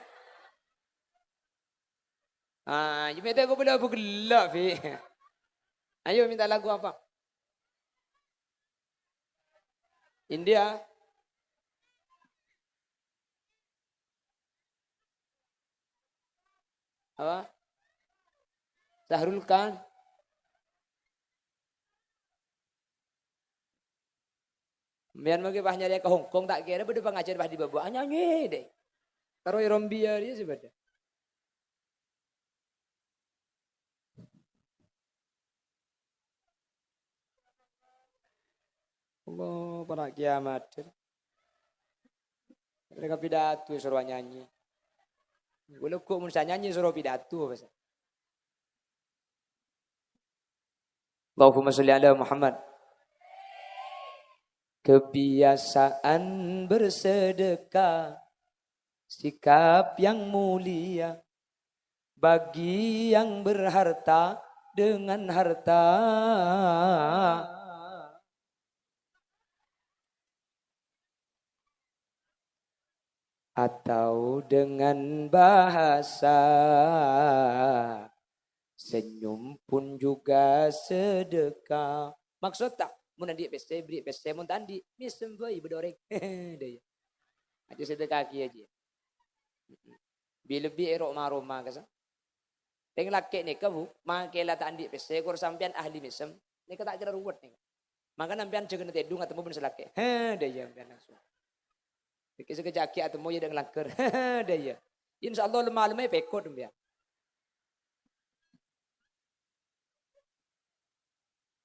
Ah, ya mete aku bela bugella, Fi. Ayo minta lagu apa? India. Apa? Sahrul Khan. Sampèyan mangkè pas nyarè ka Hong Kong, ta' kèra bâdâ pangajhâr pas è bâbâ, anyanyi dâ'. Karo è Rombia rèya sè bâdâ. Allah, para' kiamat. Mereka pidato soro nyanyi. Ghulâ kok mon sa nyanyi soro pidato, pas. Allahumma sholli ala Muhammad. Kebiasaan bersedekah, sikap yang mulia bagi yang berharta dengan harta. Atau dengan bahasa, senyum pun juga sedekah. Maksud ta', mon andi' pèssè, bherri' pèssè, mon ta' andi', mèsem bhâi bâdâ orèng. Dâ' iyâ. Ajjhâ sedekah kèya, jiyâ. Bi-lebbi è roma-roma, kasa. Rèng lakè' nèka, Bu, makè la ta' andi' pèssè, kor sampèyan ahli mèsem, nèka ta' kèra ruwet nèka. Mangkana sampèyan jâgâna tèdung atemmo bân sè lakè'. He, dâ' iyâ sampèyan langsung. Nèka sakejjhâ' ghi' atemmo iyâ dâ' nglangghâr. Dâ' iyâ. Insyaallah lem-malemma èpèkot sampèyan.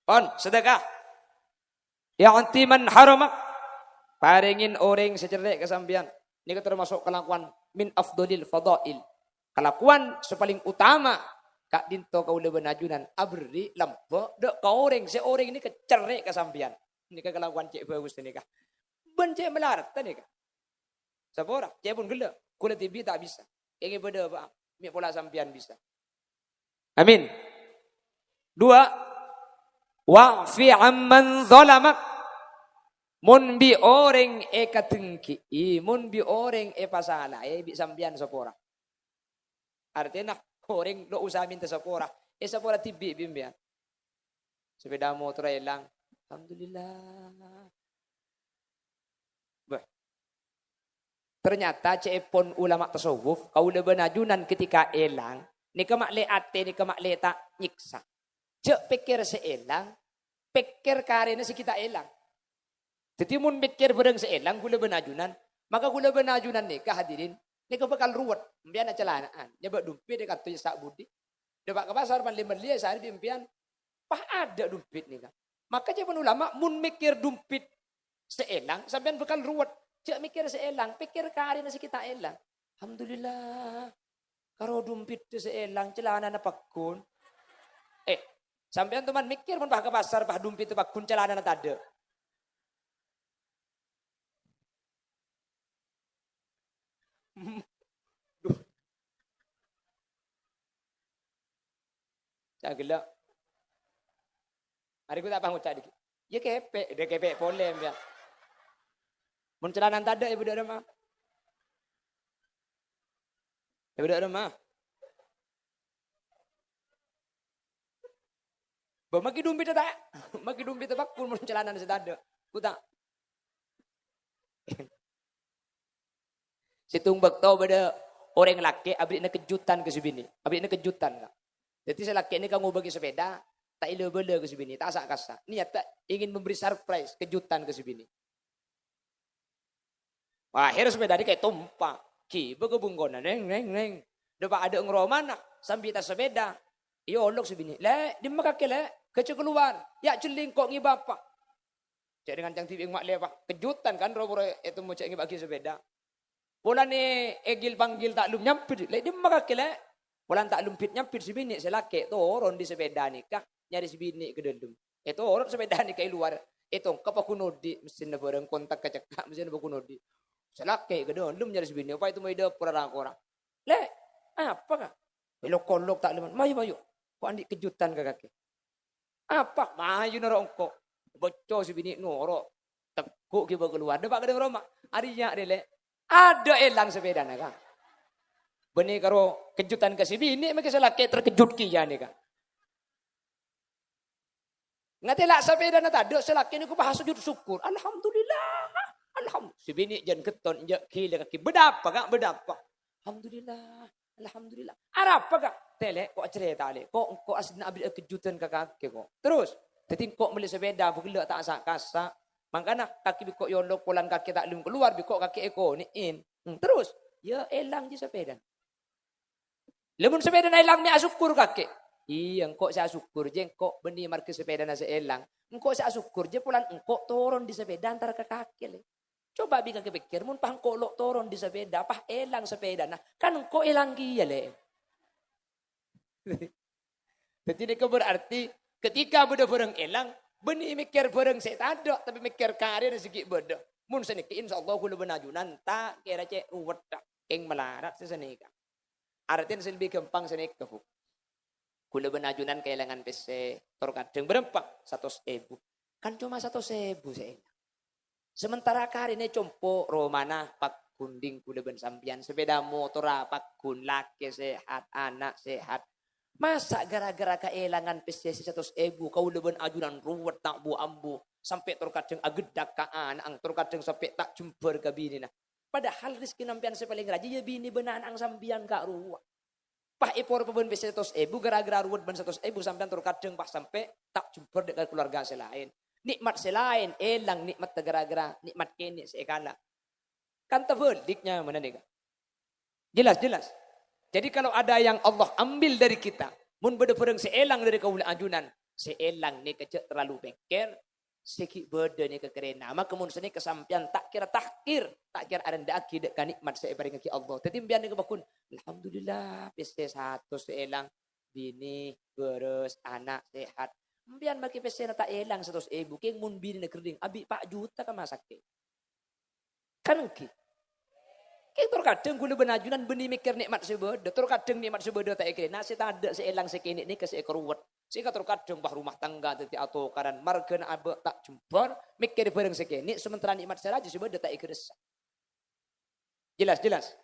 Pon, sedekah. Ya'ti man haramak. Parèngè orèng sè cerrè' ka sampèyan. Nèka termasuk kalakowan min afdhalil fadhail. Kalakowan sè palèng utama ka'dinto kaulâ bân ajunan aberri' lambâ' dâ' ka orèng sè orèng nèka cerrè' ka sampèyan. Nèka kalakowan cè' bhâghus nèka. Bân cè' malarat nèka. Sapora, cè' pon ghellâ', ghulâ dhibi' ta' bisa. Kèngèng bâdâ apa? Mè' pola sampèyan bisa. Amin. Dua, wa'fi amman zalamak. Mon bi' orèng èkadenggi'i, mon bi' orèng èpasalaè, bi' sampèyan sapora. Artèna, orèng lo' usaha mènta sapora. Èsapora dhibi' bi' sampèyan. Sepeda motor èlang. Alhamdulillah. Bâh. Ternyata cè'èpon ulama tasawuf, kaulâ bân ajunan ketika èlang, nèka ma'lè atè, nèka ma'lè ta' nyèksa. Jhâ' pèkkèr sè èlang, pèkkèr karèna sè ghi' ta' èlang. Dhâddhi mon mèkkèr bhârâng sè èlang kaulâ bân ajunan, maka kaulâ bân ajunan nèka hadirin, nèka bhâkal ruwet. Sampèyan acalana'an, nyabâ' dompèt è kanto essa' budi. Dâpa' ka pasar mellè-mellè sehari bi' sampèyan, pas adâ' dompèt nèka. Maka ca'èpon ulama, mon mèkkèr dompèt sè èlang, sampèyan bhâkal ruwet. Jhâ' mèkkèr sè èlang, pèkkèr karèna sè ghi' ta' èlang. Alhamdulillah. Karo dompèt sè èlang, calanana pagghun. Eh, sampèyan toman mèkkèr mon pas ka pasar, pas dompèt pagghun, calanana tadâ'. Duh. Ca' ghellâ'. Arè ghu ta' pas ngoca' dhiggi'. Iyâ kèpè', dâ' kèpè' polè, sampèyan. Mon calanana tadâ', è bâdâ rèma. È bâdâ rèma. Bâ, maghi dompètta ta'? Maghi dompètta pagghun mon calanana sè tadâ'. Ghu ta'. Sèttong bâkto bâdâ Orèng lakè' abherri'na kejutan ka sè binè'. Abherri'na kejutan, Ka'. Dhâddhi sè lakè' nèka ngobâghi sepèda, ta' èla-bâlâ ka sè binè', ta' sa'-kassa'. Niatta ingin memberi surprise, kejutan ka sè binè'. Akhèr sepèda nèka ètompa'. Ghibâ ka bungkona, "Neng, neng, neng." Dâpa' adâ' ngromana, sambi tas sepèda. Èolok sè binè', "Lè', dimma kakè, Lè'? Ghâjâ kalowar. Ya' jhelling ko' ngèbâ apa?" Jhâ' rèng-ngancang dhibi' ma' lèpa'. Kejutan kan, ro-, ro-, ètemmo jhâ' ngèbâ'aghi sepèda. Polana ègil-panggil ta' lum nyambit, "Lè', dimma kakè, Lè'?" Polana ta' lum bit nyambit sè binè' sè lakè' toron dâri sepèda nèka, nyarè sè binè' ka dâlem. Ètoron sepèda nèka è lowar, ètongka paggun odi', messinna bhârâng kontak kacekka', messinna paggun odi'. Sè lakè' ka dâlem nyarè sè binè', apa ètemmo è dâpor ra-kora. "Lè', apa, Ka'?" Èlok-olok ta' lem, "Mayu, mayu. Ko' andi' kejutan ka kakè." "Apa?" "Mayu noro' engko'." Bocco sè binè' noro'. Teggu' ghibâ kalowar. Dâpa' ka dâlem roma. "Arèya, rè, Lè'." Adâ' èlang sepèdana, Ka'. Bânnè karo kejutan ka sè binè', mangkè sè lakè' terkejut kèya nèka. Ngatè la' sepèdana tadâ', sè lakè' nèko pas sujud syukur. "Alhamdulillah. Alham-," Sè binè' jân ghetton, enjâ' ghilâ kakè. "Bâdâ apa, Ka'? Bâdâ apa?" "Alhamdulillah. Alhamdulillah." "Arapa, Ka'?" "Tè, Lè', ko' acarèta, Lè'. Ko' engko' asdina abherri'â kejutan ka kakè, ko'." Terros, dhâddhi engko' mellè sepèda, bâ ghellâ' ta' sa'-kassa'. Mangkana kakè bi' ko' èolok polana kakè ta' lem kalowar, bi' ko' kakè èkonè'è. Hmm, terros, ya èlang jiyâ sepèdana. Lah, mon sepèdana èlang, mè' asokkor kakè? Iyâ, engko' sè asokkor jiyâ, engko' bânnè marghâ sepèdana sè èlang. Engko' sè asokkor jiyâ polana engko' toron dâri sepèda entar ka kakè, Lè'. Coba bi' kakè pèkkèr, mon pas engko' lo' toron dâri sepèda, pas èlang sepèdana, kan engko' èlang kèya, Lè'. Dhâddhi nèka berarti ketika bâdâ bhârâng èlang, bânnè mèkkèr bhârâng sè tadâ', tapè mèkkèr karèna sè ghi' bâdâ. Mon sanèka, insyaallah, kaulâ bân ajunan ta' kèra cè' ruwet, kèng malarat sè sanèka. Artèna sè lebbi ghâmpang sanèka, Bu. Kaulâ bân ajunan kaèlangan pèssè, tor kadhâng bârâmpa? Satos èbu. Kan coma satos èbu sè èlang. Sementara karèna compo' romana paggun dhing kaulâ bân sampèyan, sepèda motorra paggun, lakè sehat, ana' sehat. Masa' gara-gara kaèlangan pèssè sè satos èbu, kaulâ bân ajunan ruwet ta' bu-ambu, sampè' tor kadhâng agheddak ka ana'na, tor kadhâng sampè' ta' jembhâr ka binèna? Padahal rejhekkèna sampèyan sè palèng rajâ, ya binè bân ana'na sampèyan, Ka', rowa. Pas èporapa bân pèssè satos èbu, gara-gara ruwet bân satos èbu sampèyan tor kadhâng pas sampè' ta' jembhâr dâ' ka kaluarga sè laèn. Nè'mat sè laèn èlang nè'matta gara-gara nè'mat kènè' sè èkala'. Kan tabhâlik nyamana nèka. Jelas, jelas. Jadi kalau ada yang Allah ambil dari kita, mon bâdâ bhârâng sè èlang dâri kaulâ ajunan, sè èlang nèka jhâ' terlalu pèkkèr, sè ghi' bâdâ nèka karèna. Maka mon sanèka sampèyan ta' kèra tahkir, ta' kèra arendhâ'aghi dâ' ka nè'mat sè èparèngaghi Allah. Dhâddhi sampèyan nèka paggun, "Alhamdulillah, pèssè satos sè èlang, binè, bârâs, ana' sehat." Sampèyan makè pèssèna ta' èlang satos èbu, kèng mon binèna ghâring, abi' pa' juta ka masakè. Kan èngghi. Kèng tor kadhâng kaulâ bân ajunan bânnè mèkkèr nè'mat sè bâdâ, tor kadhâng nè'mat sè bâdâ ta' èkarèna, sè tadâ' sè èlang sè kènè' nèka sè èkaruwet. Sèngghâ tor kadhâng, bâh, rumah tangga dhâddhi atokaran, marghâna abâ' ta' jembhâr, mèkkèrè bhârâng sè kènè', sementara nè'mat sè rajâ sè bâdâ ta' èghâressa. Jelas, jelas.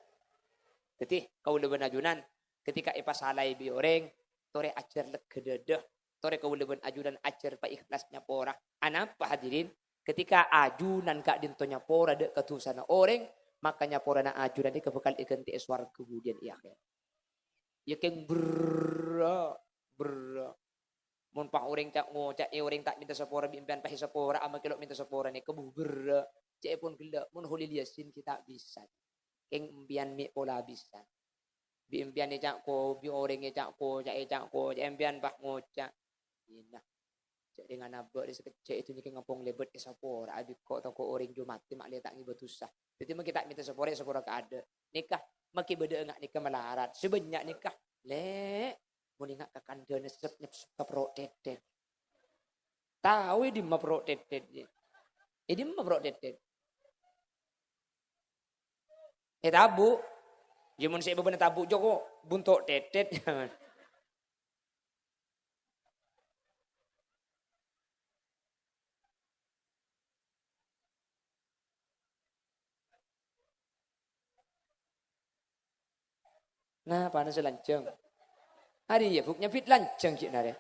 Dhâddhi, kaulâ bân ajunan, ketika èpasalaè bi' orèng, torè ajhâr lega dâdâ, torè kaulâ bân ajunan ajhâr paikhlas nyapora. Anapa, hadirin? Ketika ajunan ka'dinto nyapora dâ' ka dhusana orèng, maka nyaporana ajunan nèka bhâkal èghântè'è sowarghâ budiyân è akhèrat. Ya, kèng berrâ', berrâ'. Mon pas orèng ca'-, ngoca'è orèng ta' mènta sapora bi' sampèyan, pas èsapora, ammakè lo' mènta sapora nèka, bu, berrâ'. Ca'èpon ghellâ', mon Kholil Yasin ghi' ta' bisa. Kèng sampèyan mè' pola bisa. Bi' sampèyan èca' ko-, bi' orèng èca' koca', èca' koca', sampèyan pas ngoca'. Iyâ, nah. Jhâ' dengan abâ' rè sakejjhâ' è dhunnya kèng ngampong lèbât èsapora, abikko' tako' orèng jhâ' matè ma' lè ta' ngibâ dhusa. Dhâddhi, makè ta' mènta sapora, sapora kaadâ'. Nèka, makè bâdâ enga' nèka malarat. Sè bânnya' nèka, lè', mon enga' ka kandhâna sep nyepsep ka perro' tètèt. Tao è dimma perro' tètèt, yâ? È dimma perro' tètèt? È tabu'. Yâ, mon sè bâbâna tabu' jhâ' ko' bunto' tètèt. Napana sè lanjhâng? Arèya, Bu', nyabit lanjhâng ghi' narè.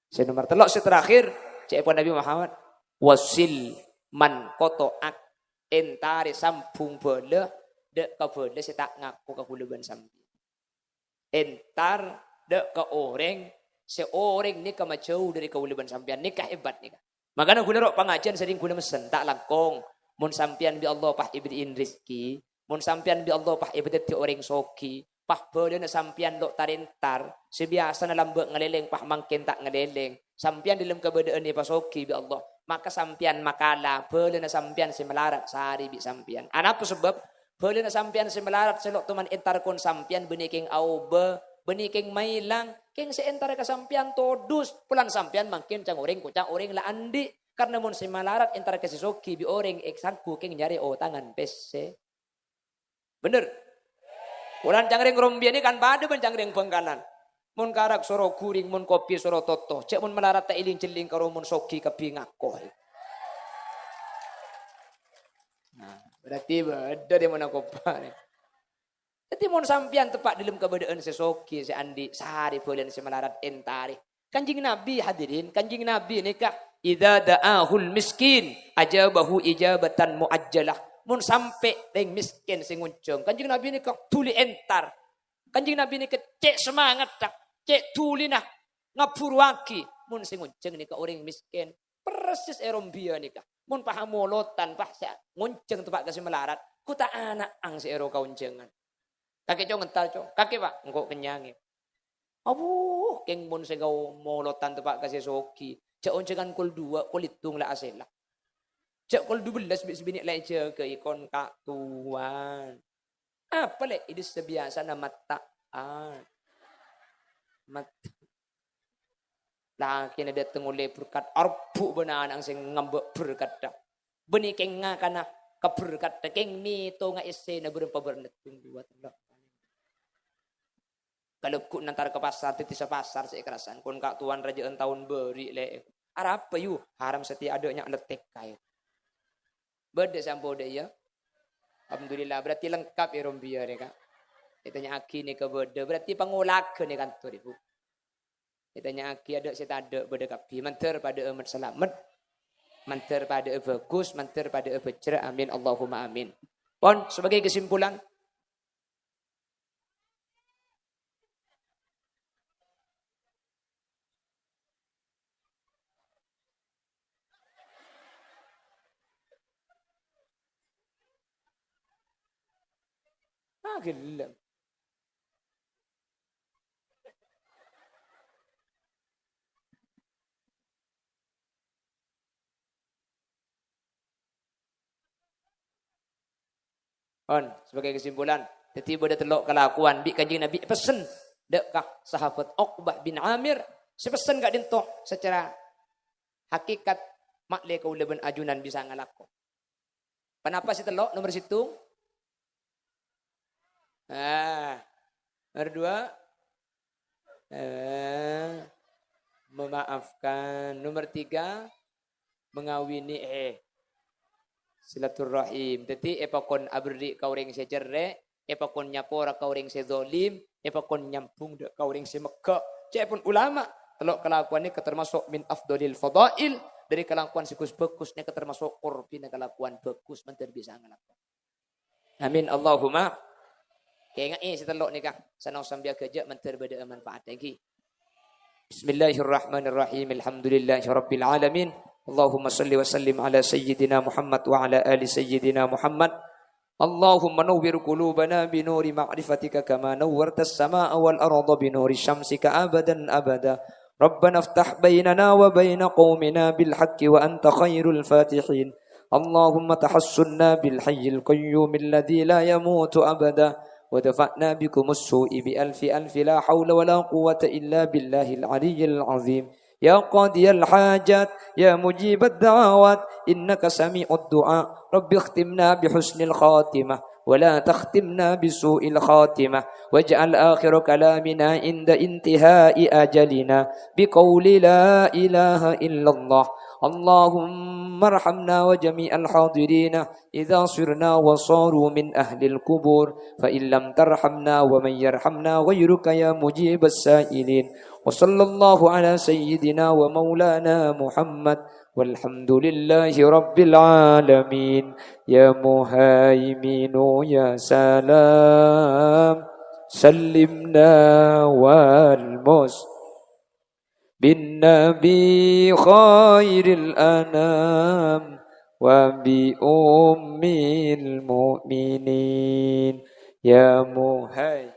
Sè nomer tello', sè terakhir, ca'èpon Nabi Muhammad, "Wasil man qata'ak." Entarè sambung bhâlâ dâ' ka bhâlâ sè ta' ngako ka kaulâ bân sampèyan. Entar dâ' ka orèng sè orèng nèka majâu dâri kaulâ bân sampèyan. Nèka hebat nèka. Makana kaulâ ro' pangajiân serrèng kaulâ messen, ta' langkong. Mon sampèyan bi' Allah pas èberri'i rejhekkè, mon sampèyan bi' Allah pas èpadâddhi orèng soghi, pas bhâlâna sampèyan lo' tar-entar, sè biyasana lambâ' ngalèlèng pas mangkèn ta' ngalèlèng, sampèyan dâlem kabâdâ'ân èpasoghi bi' Allah, maka sampèyan makala bhâlâna sampèyan sè malarat sarè bi' sampèyan. Anapa sabâb? Bhâlâna sampèyan sè malarat sè lo' toman entar kon sampèyan bânnè kèng aobâ, bânnè kèng maèlang, kèng sè entar ka sampèyan todus, polana sampèyan mangkèn ca'na orèng koca' orèng la andi'. Karna mon sè malarat entar ka sè soghi bi' orèng èsangghu kèng nyarè otangan pèssè. Bhender? Polana ca'na rèng Rombiyân nèka kan padâ bân ca'na rèng Bhângkalan. Mon karak soro ghuring, mon kopi soro toto. Jhâ' mon malarat ta' èlèng-cellèng karo mon soghi kabbhi ngako. Nah, berarti bâdâ dâ' mon akopa. Dâddhi mon sampèyan teppa' dâlem kabâdâ'ân sè soghi, sè andi', sarè bhâlâna sè malarat entarè. Kanjeng Nabi, hadirin, Kanjeng Nabi nèka, "Idza da'ahul miskin, ajabahu ijabatan mu'ajjalah." Mon sampè' rèng mèskèn sè ngonjhâng, Kanjeng Nabi nèka dhuli entar. Kanjeng Nabi nèka cè' samangatta, cè' dhulina, ngaburuwâghi. Mon sè ngonjhâng nèka orèng mèskèn, persis è Rombiyân nèka. Mon pas amolodhân, pas sè ngonjhâng teppa' ka sè malarat, ghu ta' ana'ang sè èro kaonjhângan. Kakè, Cong, entar, Cong. Kakè, Pak, engko' kennyang, ya. Abu, kèng mon sè ngao molodhân teppa' ka sè soghi. Jhâ' onjhângan kol duwâ', kol sèttong la asèla. Jhâ' kol dubellâs bi' sè binè' la èjâgâi kon ka' towan. Apa, Lè'? Idissa biyasana matta'an. Mat-, lakèna dâteng ollè berkat, arbhu' bân ana'na sè ngambâ' berkatta. Bânnè kèng ngakana ka berkatta, kèng mètonga èssèna bârâmpa bârna, sèttong, duwâ', tello'. Kalagghuna entar ka pasar, dâddhi sapasar sè èkarasa'an. Kon ka' towan rajâ'ân taon bâri', Lè'. Arapa, yu? Haram satèya adâ' nya' lettek kaè. Bâdâ samponna, iyâ? Alhamdulillah, berarti lengkap è Rombiyân nèka. Ètanya'aghi nèka bâdâ, berarti pangolaghân è kantor, Ibu. Ètanya'aghi adâ' sè tadâ' bâdâ kabbhi. Mandhâr padâ'â salamet. Mandhâr padâ'â bhâghus, mandhâr padâ'â bhâjhrâ'. Amin, Allahumma amin. Pon, sebagai kesimpulan, ah, ghellâ'. On, sebagai kesimpulan, dâddhi bâdâ tello' kalakowan bi' Kanjeng Nabi pessen dâ' ka sahabat Uqbah bin Amir, sè pessen ka'dinto secara hakikat ma'lè kaulâ bân ajunan bisa ngalako. Ponapa sè tello'? Nomer sèttong? Ah, nomer dua? Eh, memaafkan. Nomer tiga, mengawini, eh, silaturrahim. Dâddhi, èpakon aberri' ka orèng sè cerrè', èpakon nyapora ka orèng sè zalim, èpakon nyambung dâ' ka orèng sè megghâ'. Ca'èpon ulama, tello' kalakowan nèka termasuk min afdhalil fadhail, dâri kalakowan sè ghus-bhâghus nèka termasuk korbina kalakowan bhâghus, mandhâr bisa ngalako. Amin, Allahumma. Kaènga'è sè tello' nèka, sanaos sambi aghâjâ' mandhâr bâdâ'â manfaatta, ènggi. Bismillahirrahmanirrahim. Alhamdulillahirabbil alamin. Allahumma shalli wa sallim ala sayyidina Muhammad wa ala ali sayyidina Muhammad. Allahumma nawwir qulubana bi nuri ma'rifatika kama nawwartas sama'a wal arda bi nuri syamsika abadan abada. Rabbana iftah bainana wa baina qaumina bil haqqi wa anta khairul fatihin. Allahumma tahassunna bil hayyil qayyumil ladzi la yamutu abada. Wa dafa'na bikumus su'i bi alfi alfi la haula wa la quwwata illa billahil aliyyil azim. Ya qadiyal hajat, ya mujibad da'awat, innaka sami'ud du'a. Rabbi ikhtimna bi husnil khatimah, wa la takhtimna bi su'il khatimah. Waj'al akhira kalamina inda intihai ajalina bi qawli la ilaha illallah. Allahumma arhamna wa jami'al hadirina idza sirna wa saru min ahlil qubur, fa in lam tarhamna wa man yarhamna ghairuka ya mujibas sa'ilin. Wa sallallahu ala sayyidina wa maulana Muhammad والحمد لله رب العالمين. يا مهيمن يا سلام، سلمنا والمس بالنبي خير الأنام وبأم المؤمنين. يا مهي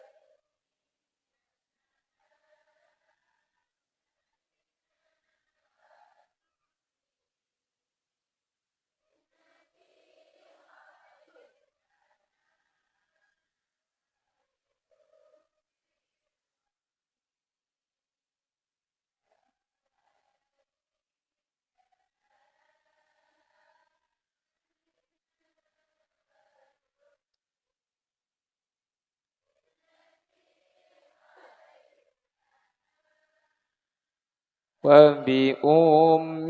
وبأم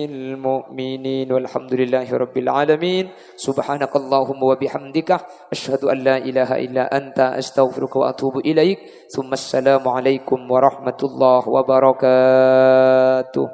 المؤمنين والحمد لله رب العالمين. سبحانك اللهم وبحمدك، أشهد أن لا إله إلا أنت، أستغفرك وأتوب إليك. ثم السلام عليكم ورحمة الله وبركاته.